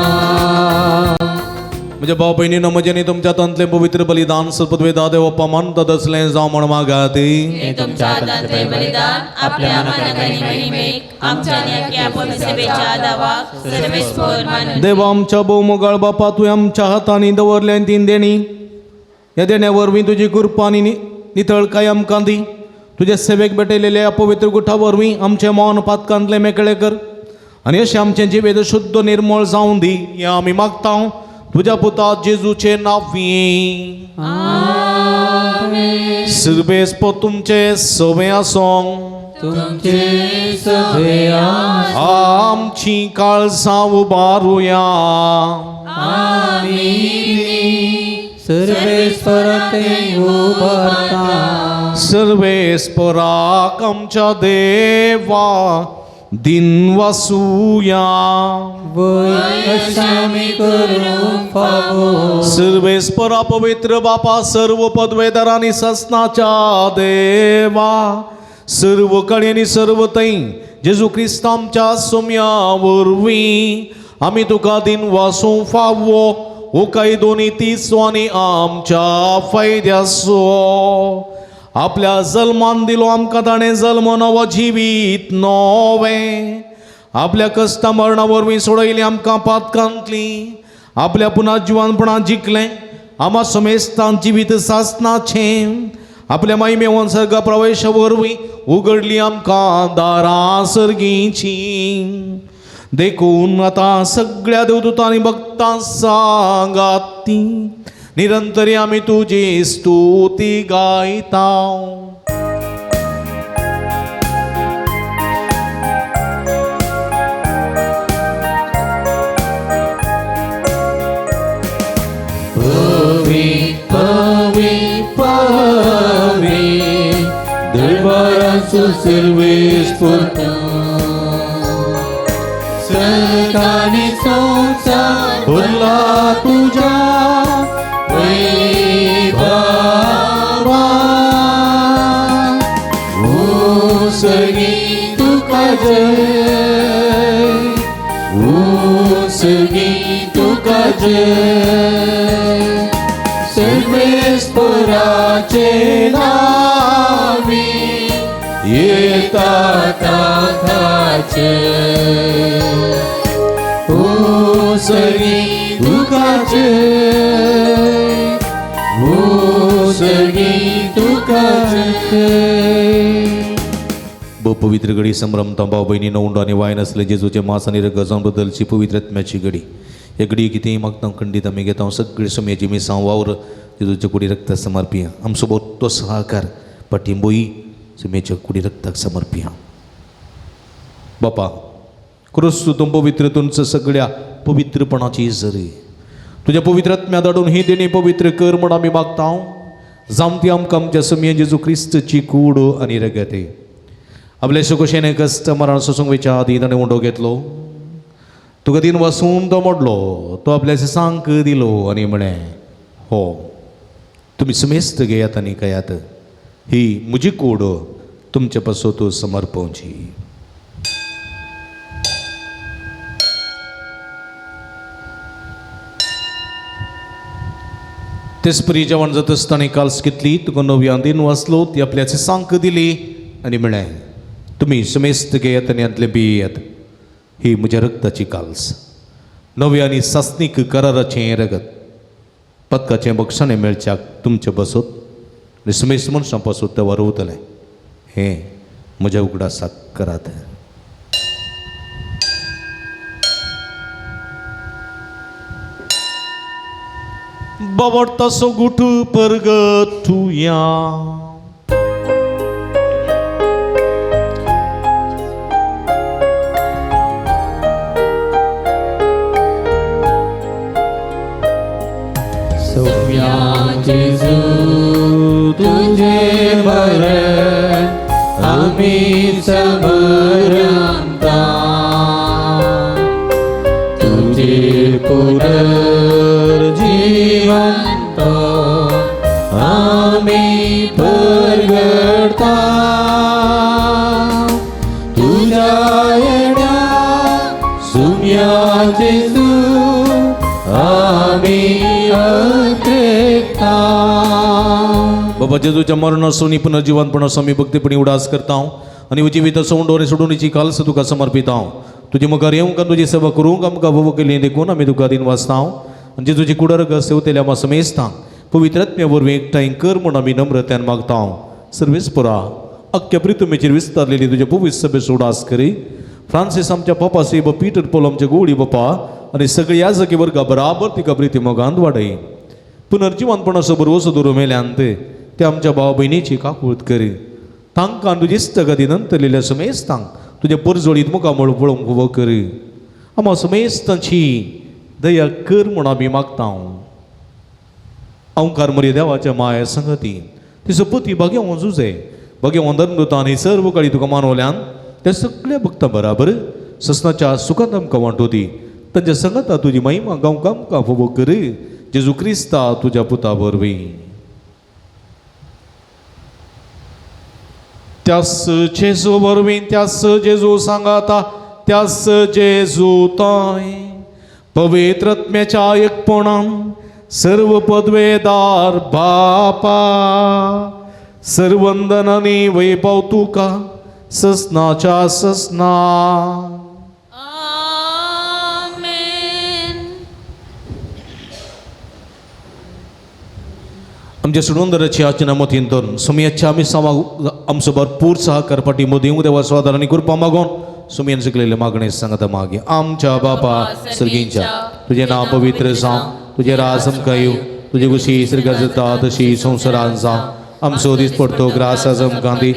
म्हज्या भाव भयणीनो म्हजें आनी तुमच्या हातांतलें पवित्र बलिदान सर्पद्वेदा देव मानतात असलें जावं म्हण मागात हे तुमच्या हातांतलें बलिदान आपल्या मानाक आनी महिमेक आमच्या आनी अख्ख्या पवित्र दावाक सर्वेस्पर मानून देवा आमच्या भोवमोगाळ बापा तुवें आमच्या हातांनी दवरलें तीन देणी ह्या देण्या वरवीं तुजी कृपा आनी नितळकाय आमकां दी तुजे सेवेक भेटयलेल्या अपवित्र गुठा वरवीं आमचें मौन पातकांतलें मेकळें कर आनी अशें आमचें जिवेद शुद्ध निर्मळ जावं दी हें आमी मागता तुज्या पुता जेजूचे नांवी सर्वेस्पर तुमचे सवे आसों तुमचे सवे आमची काळजां उबारुया सर्वेस्परा ते उबारता सर्वेस्पराक आमच्या देवा दिन वासुया वय अशें आमी करूंक फावो सर्वेस्परा पवित्र बापा सर्व पदवेदारांनी ससनाच्या देवा सर्व कडेनी सर्व थंय जेजू क्रिस्त आमच्या सोम्या वरवीं आमी तुका दिन वासूं फावो ओ कायदो नीतीचो आनी आमच्या फायद्याचो आपल्या जल्मान दिलो आमकां ताणें जल्म नवो जिवीत नवें आपल्या कश्टा मरणा वरवीं सोडयली आमकां पातकांतली आपल्या पुना जिवानपणां जिखलें आमा समेस्तान जिवीत सासनाचें आपल्या महिमेवन सर्ग प्रवेश वरवीं उगडली आमकां दारां सर्गीची देखून आतां सगळ्या देवदूतांनी भक्तां सांगाती निरंतरी आमी तुजी स्तुती गायता. दरबाराचो सर्वेस्पर सरकारी संसार भरला तुझ्या वैभवा ओ सर्गी तुका जय ओ सर्गी तुका जय सर्वेस्पराचे नावी येता ताचे ओ सर्गी तुका जय ओ सर्गी तुका जय. पवित्र घडी संभ्रमता भाव बहिणी उंडो आनी वायन आसले जेजूचे मास आनी रगत बदलची पवित्र आत्म्याची घडी. ह्या घडी कितेंय मागता खंडीत आमी घेता सगळी समयाची मिसां वावर जेजूच्या कुडी रक्ताक समर्पिया. आमचो तो सहकार पाठिंबोय सुमेच्या कुडी रक्ताक समर्पिया. बापा क्रिस्तू तूं पवित्र तुमचं सगळ्या पवित्रपणाची जरी तुज्या पवित्र आत्म्या धाडून ही देणी पवित्र कर म्हूण आमी मागता. जावं ती आमकां आमच्या सुमये जेजू क्रिस्तची कूड आनी रगत. आपल्या सुकोशेने कश्ट मरण सोसूंक वयच्या आदी ताणें उंडो घेतलो, तुका दिन वासून तो मोडलो, तो आपल्या सांक दिलो आनी म्हळें, हो तुमी समेस्त घेयात आनी खायात, ही म्हजी कूड तुमचे पासत समर्पवची. तेचपरी जेवण जाता आसतना काल्स घेतली, तुका नव्यान दिन वाचलो, ती आपल्याचे सांक दिली आनी म्हळें, तुमी समेस्त घेयात आनी हांतलें पियेयात, ही म्हज्या रक्ताची काल्स, नव्या आनी सासणीक कराराचें रगत, पदकाचें बक्षाणें मेळच्याक तुमचें बसत आनी समेस्त मनशां पासत तें वरवतलें, हें म्हज्या उगडासाक करात. बाबडतासो गुट परगतुया. सोम्या जेजू तुझे मरण आमी समरंता, तुझे पुनर्जीवंत आमी परगडता, तुझ्या येण्या सुम्या जेजू आमी अत्रेकता. बाबा जेजूच्या मरणाचो आनी पुनर्जिवंतपणाचो आमी भक्तीपणी उडास करता आनी जिविताचो उंडो आनी सोडूनीची काल्स तुका समर्पिता. तुजे मुखार येवंक आनी तुजी सेवा करूंक आमकां भोव केली देखून आमी तुका दिन वाचता. आनी जेजूची कुडर सेवतेल्या आमा समेस्तांक पवित्र आत्म्या वरवीं एकठांय कर म्हूण आमी नम्रत्यान मागता. सर्वेस्परा अख्ख्या प्रितुमेचेर विस्तारलेली तुज्या पवित्र सभेचो उडास करी. फ्रांसीस आमच्या पप्पा सेब, पीटर पोल आमच्या गोळी बापा आनी सगळी ह्या जागी वर्गा बराबर तिका प्रिती मोगांत वाडय. पुनर्जिवंतपणाचो भरवसो दवरून मेल्यान ते आमच्या भाव भयणीची काकूळत करी. तांकां तुजी इश्टगती नंतरलेल्या समेस्तांक तुज्या परजोळीत मुखामळ पळोवंक उबो करी. आमा समेस्तांची दया कर म्हूण आमी मागता. अंकार मरी देवाच्या माया संगती तिचो पती भाग्यवान जुजे भाग्यवान धर्मदूता आनी सर्व काळी तुका मानवल्यान त्या सगळ्या भक्तां बराबर ससनाच्या सुखांत आमकां वांटो दी. तांच्या संगता तुजी महिमा गांव आमकां उबो कर. जेजू क्रिस्ता तुज्या पुता वरवीं. त्यास जेजू वरवीं, त्यास जेजू सांगाता, त्यास जेजू ताय पवित्र आत्म्याच्या एकपणान सर्व पदवेदार बापा सर्वंदनानी वैभव तुका ससनाच्या ससना. आमच्या सुडवंदराची आचना मतीन धरून सुमयाच्या आमी सामा आमचो भरपूर सहकार पाठिंबो दिवंक देवा स्वादार आनी कृपा मागोन सुमयान शिकलेले मागणे सांगता मागीर. आमच्या बापा सर्गींच्या तुजें नांव पवित्र जावं, तुजें राज आमकां येवं, तुजी खुशी सर्गात जाता तशी संवसारांत जावं. आमचो दीस पडतो ग्रास आज आमकां दी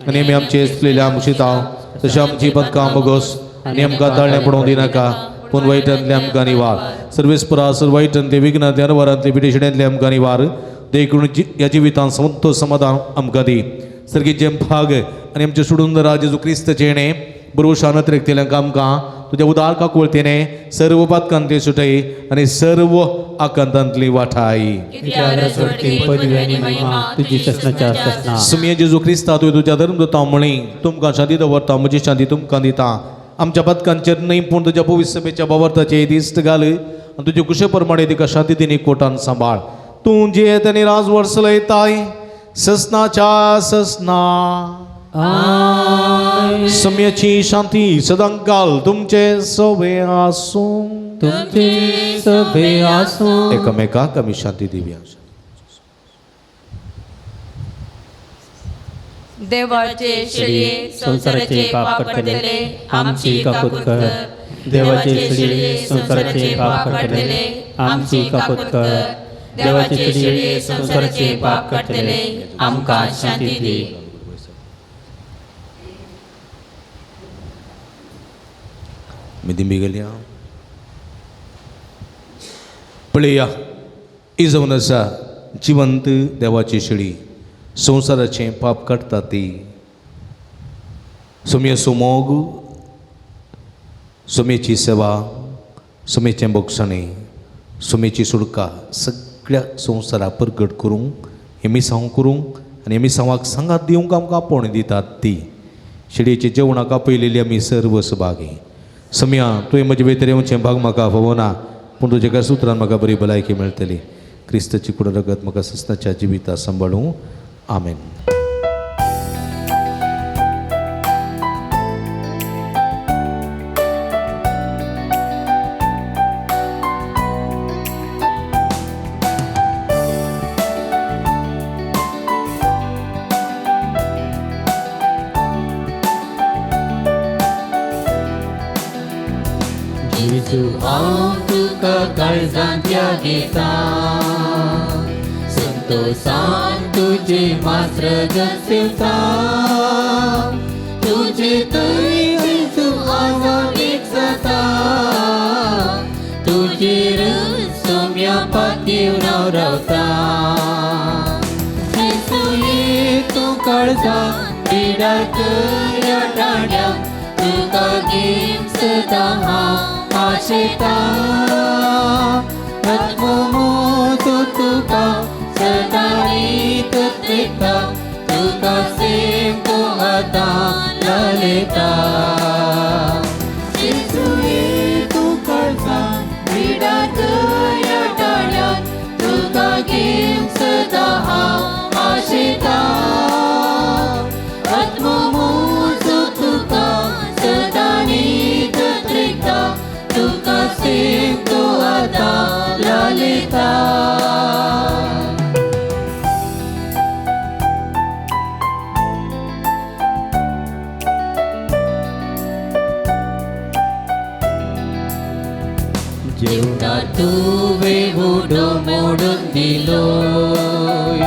आनी आमी आमचे चुकलेल्या आमशिता तशें आमची पदकां बगोस आनी आमकां ताळणें पडोवंक दिनाका, पूण वायटांतले आमकां निवार. सर्वेस्परा सर्व वायटांतले विघ्नांतले अनवरांतले पिडेशिड्यांतले आमकां निवार. देखून ह्या जिवितांत संतोष समाधान आमकां दी. सर्गीचें भाग आनी आमचें सोडून जेजू क्रिस्तचें येणें बरोवशान अतिरेकतेल्यांक आमकां तुज्या उदार काकुळतेने सर्व पातकांतली सुटय आनी सर्व आकांतांतली वाठाय. सुमये जेजू क्रिस्ता तुवें तुज्या धर्मदूता म्हळी, तुमकां शांती दवरता, म्हजी शांती तुमकां दिता. आमच्या पातकांचेर न्हय पूण तुज्या पवित्र सभेच्या बावर्ताचेर दिश्ट घाल आनी तुजे कुशे प्रमाणे तिका शांती दिनी कोटान सांबाळ. तूं जियेत आनी राज वर्सलयताय ससनाच्या ससना. सम्याची शांती सदांकाल तुमचे सवे आसूं, तुमचे सवे आसूं. एकामेकाक आमी शांती दिवया. देवाचे शेळये संसाराचे पाप काडटले आमची काकूत कर. देवाचे शेळये संसाराचे पाप काडटले आमची काकूत कर. देवाचे शिळये संवसाराचे पाप काडटले, आमकां शांती दी. मी गेल्या पळया ही जावन आसा जिवंत देवाची शेळी, संवसाराचें पाप काडटा ती. सोमयेचो मोग, सोमयेची सेवा, सोमयेचें बोगसणें, सोमयेची सुडका सगळ्या संवसारा परगट करूंक हे मिसांव करूंक आनी हे मिसांवाक सांगात दिवंक आमकां आपोवणी दितात ती. शेळयेच्या जेवणाक आपयलेली आमी सर्व सभागी. सम्या तुवें म्हजे भितर येवचें भाग म्हाका फावना, पूण तुज्या एका सुत्रान म्हाका बरी भलायकी मेळटली. क्रिस्ताची कुड रगत म्हाका सस्नाच्या जिविता सांबाळूं. आमेन. जेजू हांव तुका काळजांत घेता, संतोसान तुजे मास्रगत सेवता, तुजे थंय जेजू हांव एक जाता, तुजेर सोम्या पातीव हांव रावता. जेजू ये तूं काळजांत पिडा कर ह्या ठाण्याक, तुका घेवन सदां हांव आशेता, आत्मो म्हजो तुका सदां रीत दिता, तुका सेमको आतां लायता. जेजू ये तूं काळजांत पिडा कर ह्या ठाण्याक, तुका घेवन सदां हांव आशेता, आत्मो म्हजो तुका सदां रीत दिता, तुका सेमको आतां लायता. जेवणा तुवें उडो मोडून दिलोय,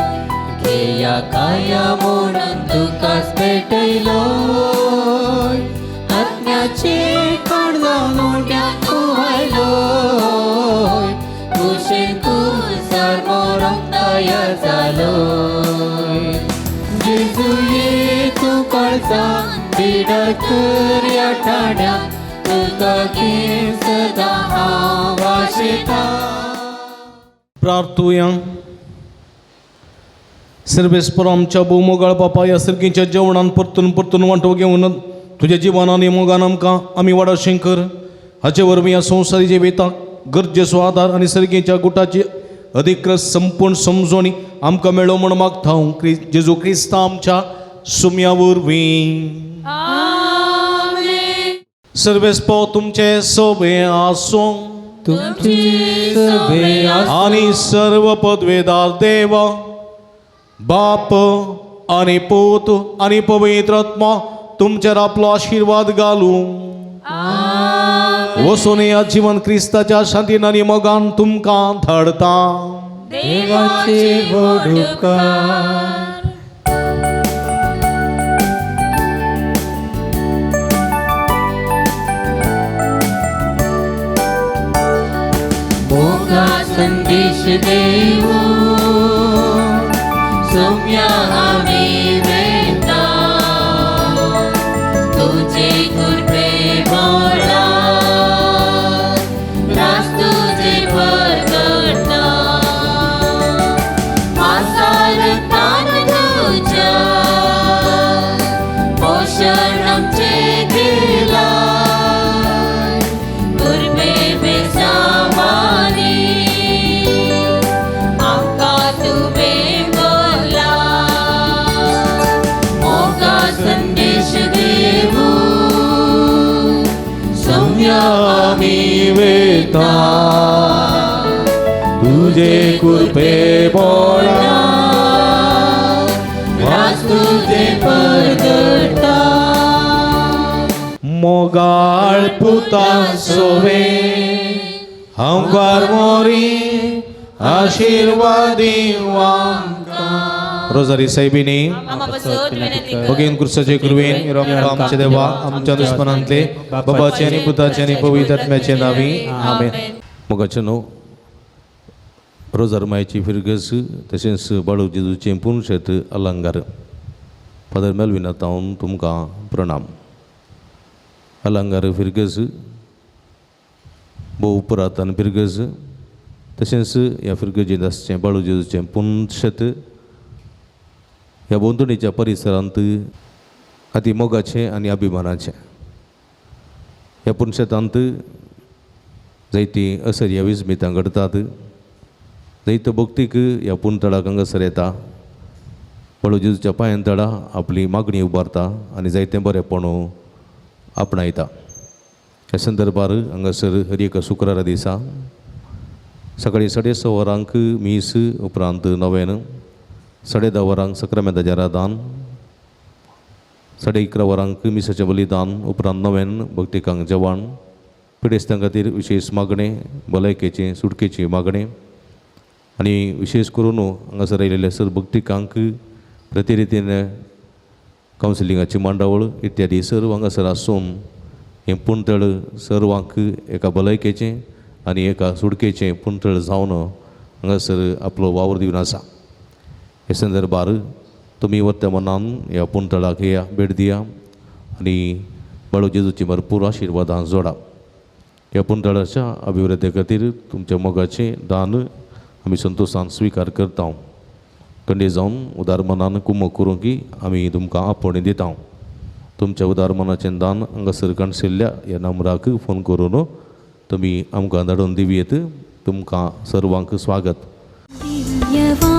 घेया काया म्हणून तुकाच भेटयलोय, आत्म्याचे कोण जावन उंड्याक तूं आयलोय, कुशीन कुसार मरोंक तयार जालोय. जेजू ये तूं काळजांत पिडा कर ह्या ठाण्याक, तुका घेवन सदां हांव आशेता. प्रार्थुया. सर्वेस्पर आमच्या भोवमोगाळ बापा, ह्या सर्गीच्या जेवणान परतून परतून वांटो घेवन तुज्या जिवान आनी मोगान आमकां आमी वाडाशें कर. हाचे वरवीं ह्या संवसारी जिविताक गरजेचो आदार आनी सर्गीच्या गुटाची अधिकृत संपूर्ण समजोणी आमकां मेळो म्हूण मागता हांव जेजू क्रिस्ता आमच्या सुम्या वरवीं. सर्वेस्पर तुमचे सोबे आसूं तुमचे सोबे आसूं आनी सर्व पदवेदार देव बाप आनी पूत आनी पवित्र आत्मा तुमचेर आपलो आशिर्वाद घालूं. वचून ह्या जिवन क्रिस्ताच्या शांतीन आनी मोगान तुमकां धाडता. देवाचे व्हड उपकार. मोगा संदेश देऊ सोम्या आमी वेता, तुझे कृपे बोला रास तुझे परगटता, मासारतान तुझ्या पोषण आमचे गेला, कृपे बेसामानी आमकां तुवें बोला, मोगा संदेश देऊ सौम्या आमी वेता, तुझे कृपे बोला रास तुझे परगटता. मोगाळ पुता सोवे हांव मोरी आशिर्वाद आमकां. रोजारी साहेबिनी आमा पासत विनंती कर. भगीन क्रुसाचे कृपेन आमच्या देवा आमच्या दुस्मनांतले बाबाचे आनी पुताचे आनी पवित्र आत्म्याचे नावी आमेन. मोगाचे न्हू रोजार मायची फिरगस तशेंच बाळू जेजूचें पुनशेत अलंगार. फादर मेलविना तावन तुमकां प्रणाम. अलंगार फिरगस भोव पुरातन फिरगज तशेंच ह्या फिरगजेंत आसचें बाळू जेजूचें पुनशेत ह्या भोंवतणीच्या परिसरांत अती मोगाचें आनी अभिमानाचें. ह्या पुनशेतांत जायतीं असर्या विस्मितां घडतात. जायतो भक्तीक ह्या पुनतळाक हांगासर येता, बाळू जेजूच्या पांयान तळा आपली मागणी उबारता आनी जायतें बरेंपण आपणायता. ह्या संदर्भार हांगासर हर एका शुक्रारा दिसा सकाळीं 6:30 वरांक मीस, उपरांत नवेन 10:30 वरांक सक्रामेंताचें रादान, 11:30 वरांक मिसाचें बलिदान, उपरांत नवेन भक्तिकांक जेवण, पिडेस्तां खातीर विशेश मागणें, भलायकेचें सुटकेचें मागणें आनी विशेश करून हांगासर आयिल्ले सर भक्तिकांक प्रतिरितीन कावन्सिलिंगाची मांडावळ इत्यादी सर्व हांगासर आसून हें पुणतळ सर्वांक एका भलायकेचें आनी एका सुटकेचें पुणतळ जावन हांगासर आपलो वावर दिवन आसा. हे संदर्भार तुमी वत्या मनान ह्या पुणतळाक या भेट दिया आनी बाळू जेजूची भरपूर आशिर्वादां जोडा. ह्या पुणतळाच्या अभिवृद्धी खातीर तुमच्या मोगाचें दान आमी संतोशान स्विकार करता. कंडे जावन उदार मनान कुमक करूंक की आमी तुमकां आपोवणें दिता. तुमच्या उदार मनाचें दान हांगासर काणशिल्ल्या ह्या नंबराक फोन करून तुमी आमकां धाडून दिवयेत. तुमकां सर्वांक स्वागत. दिव्यवाणी.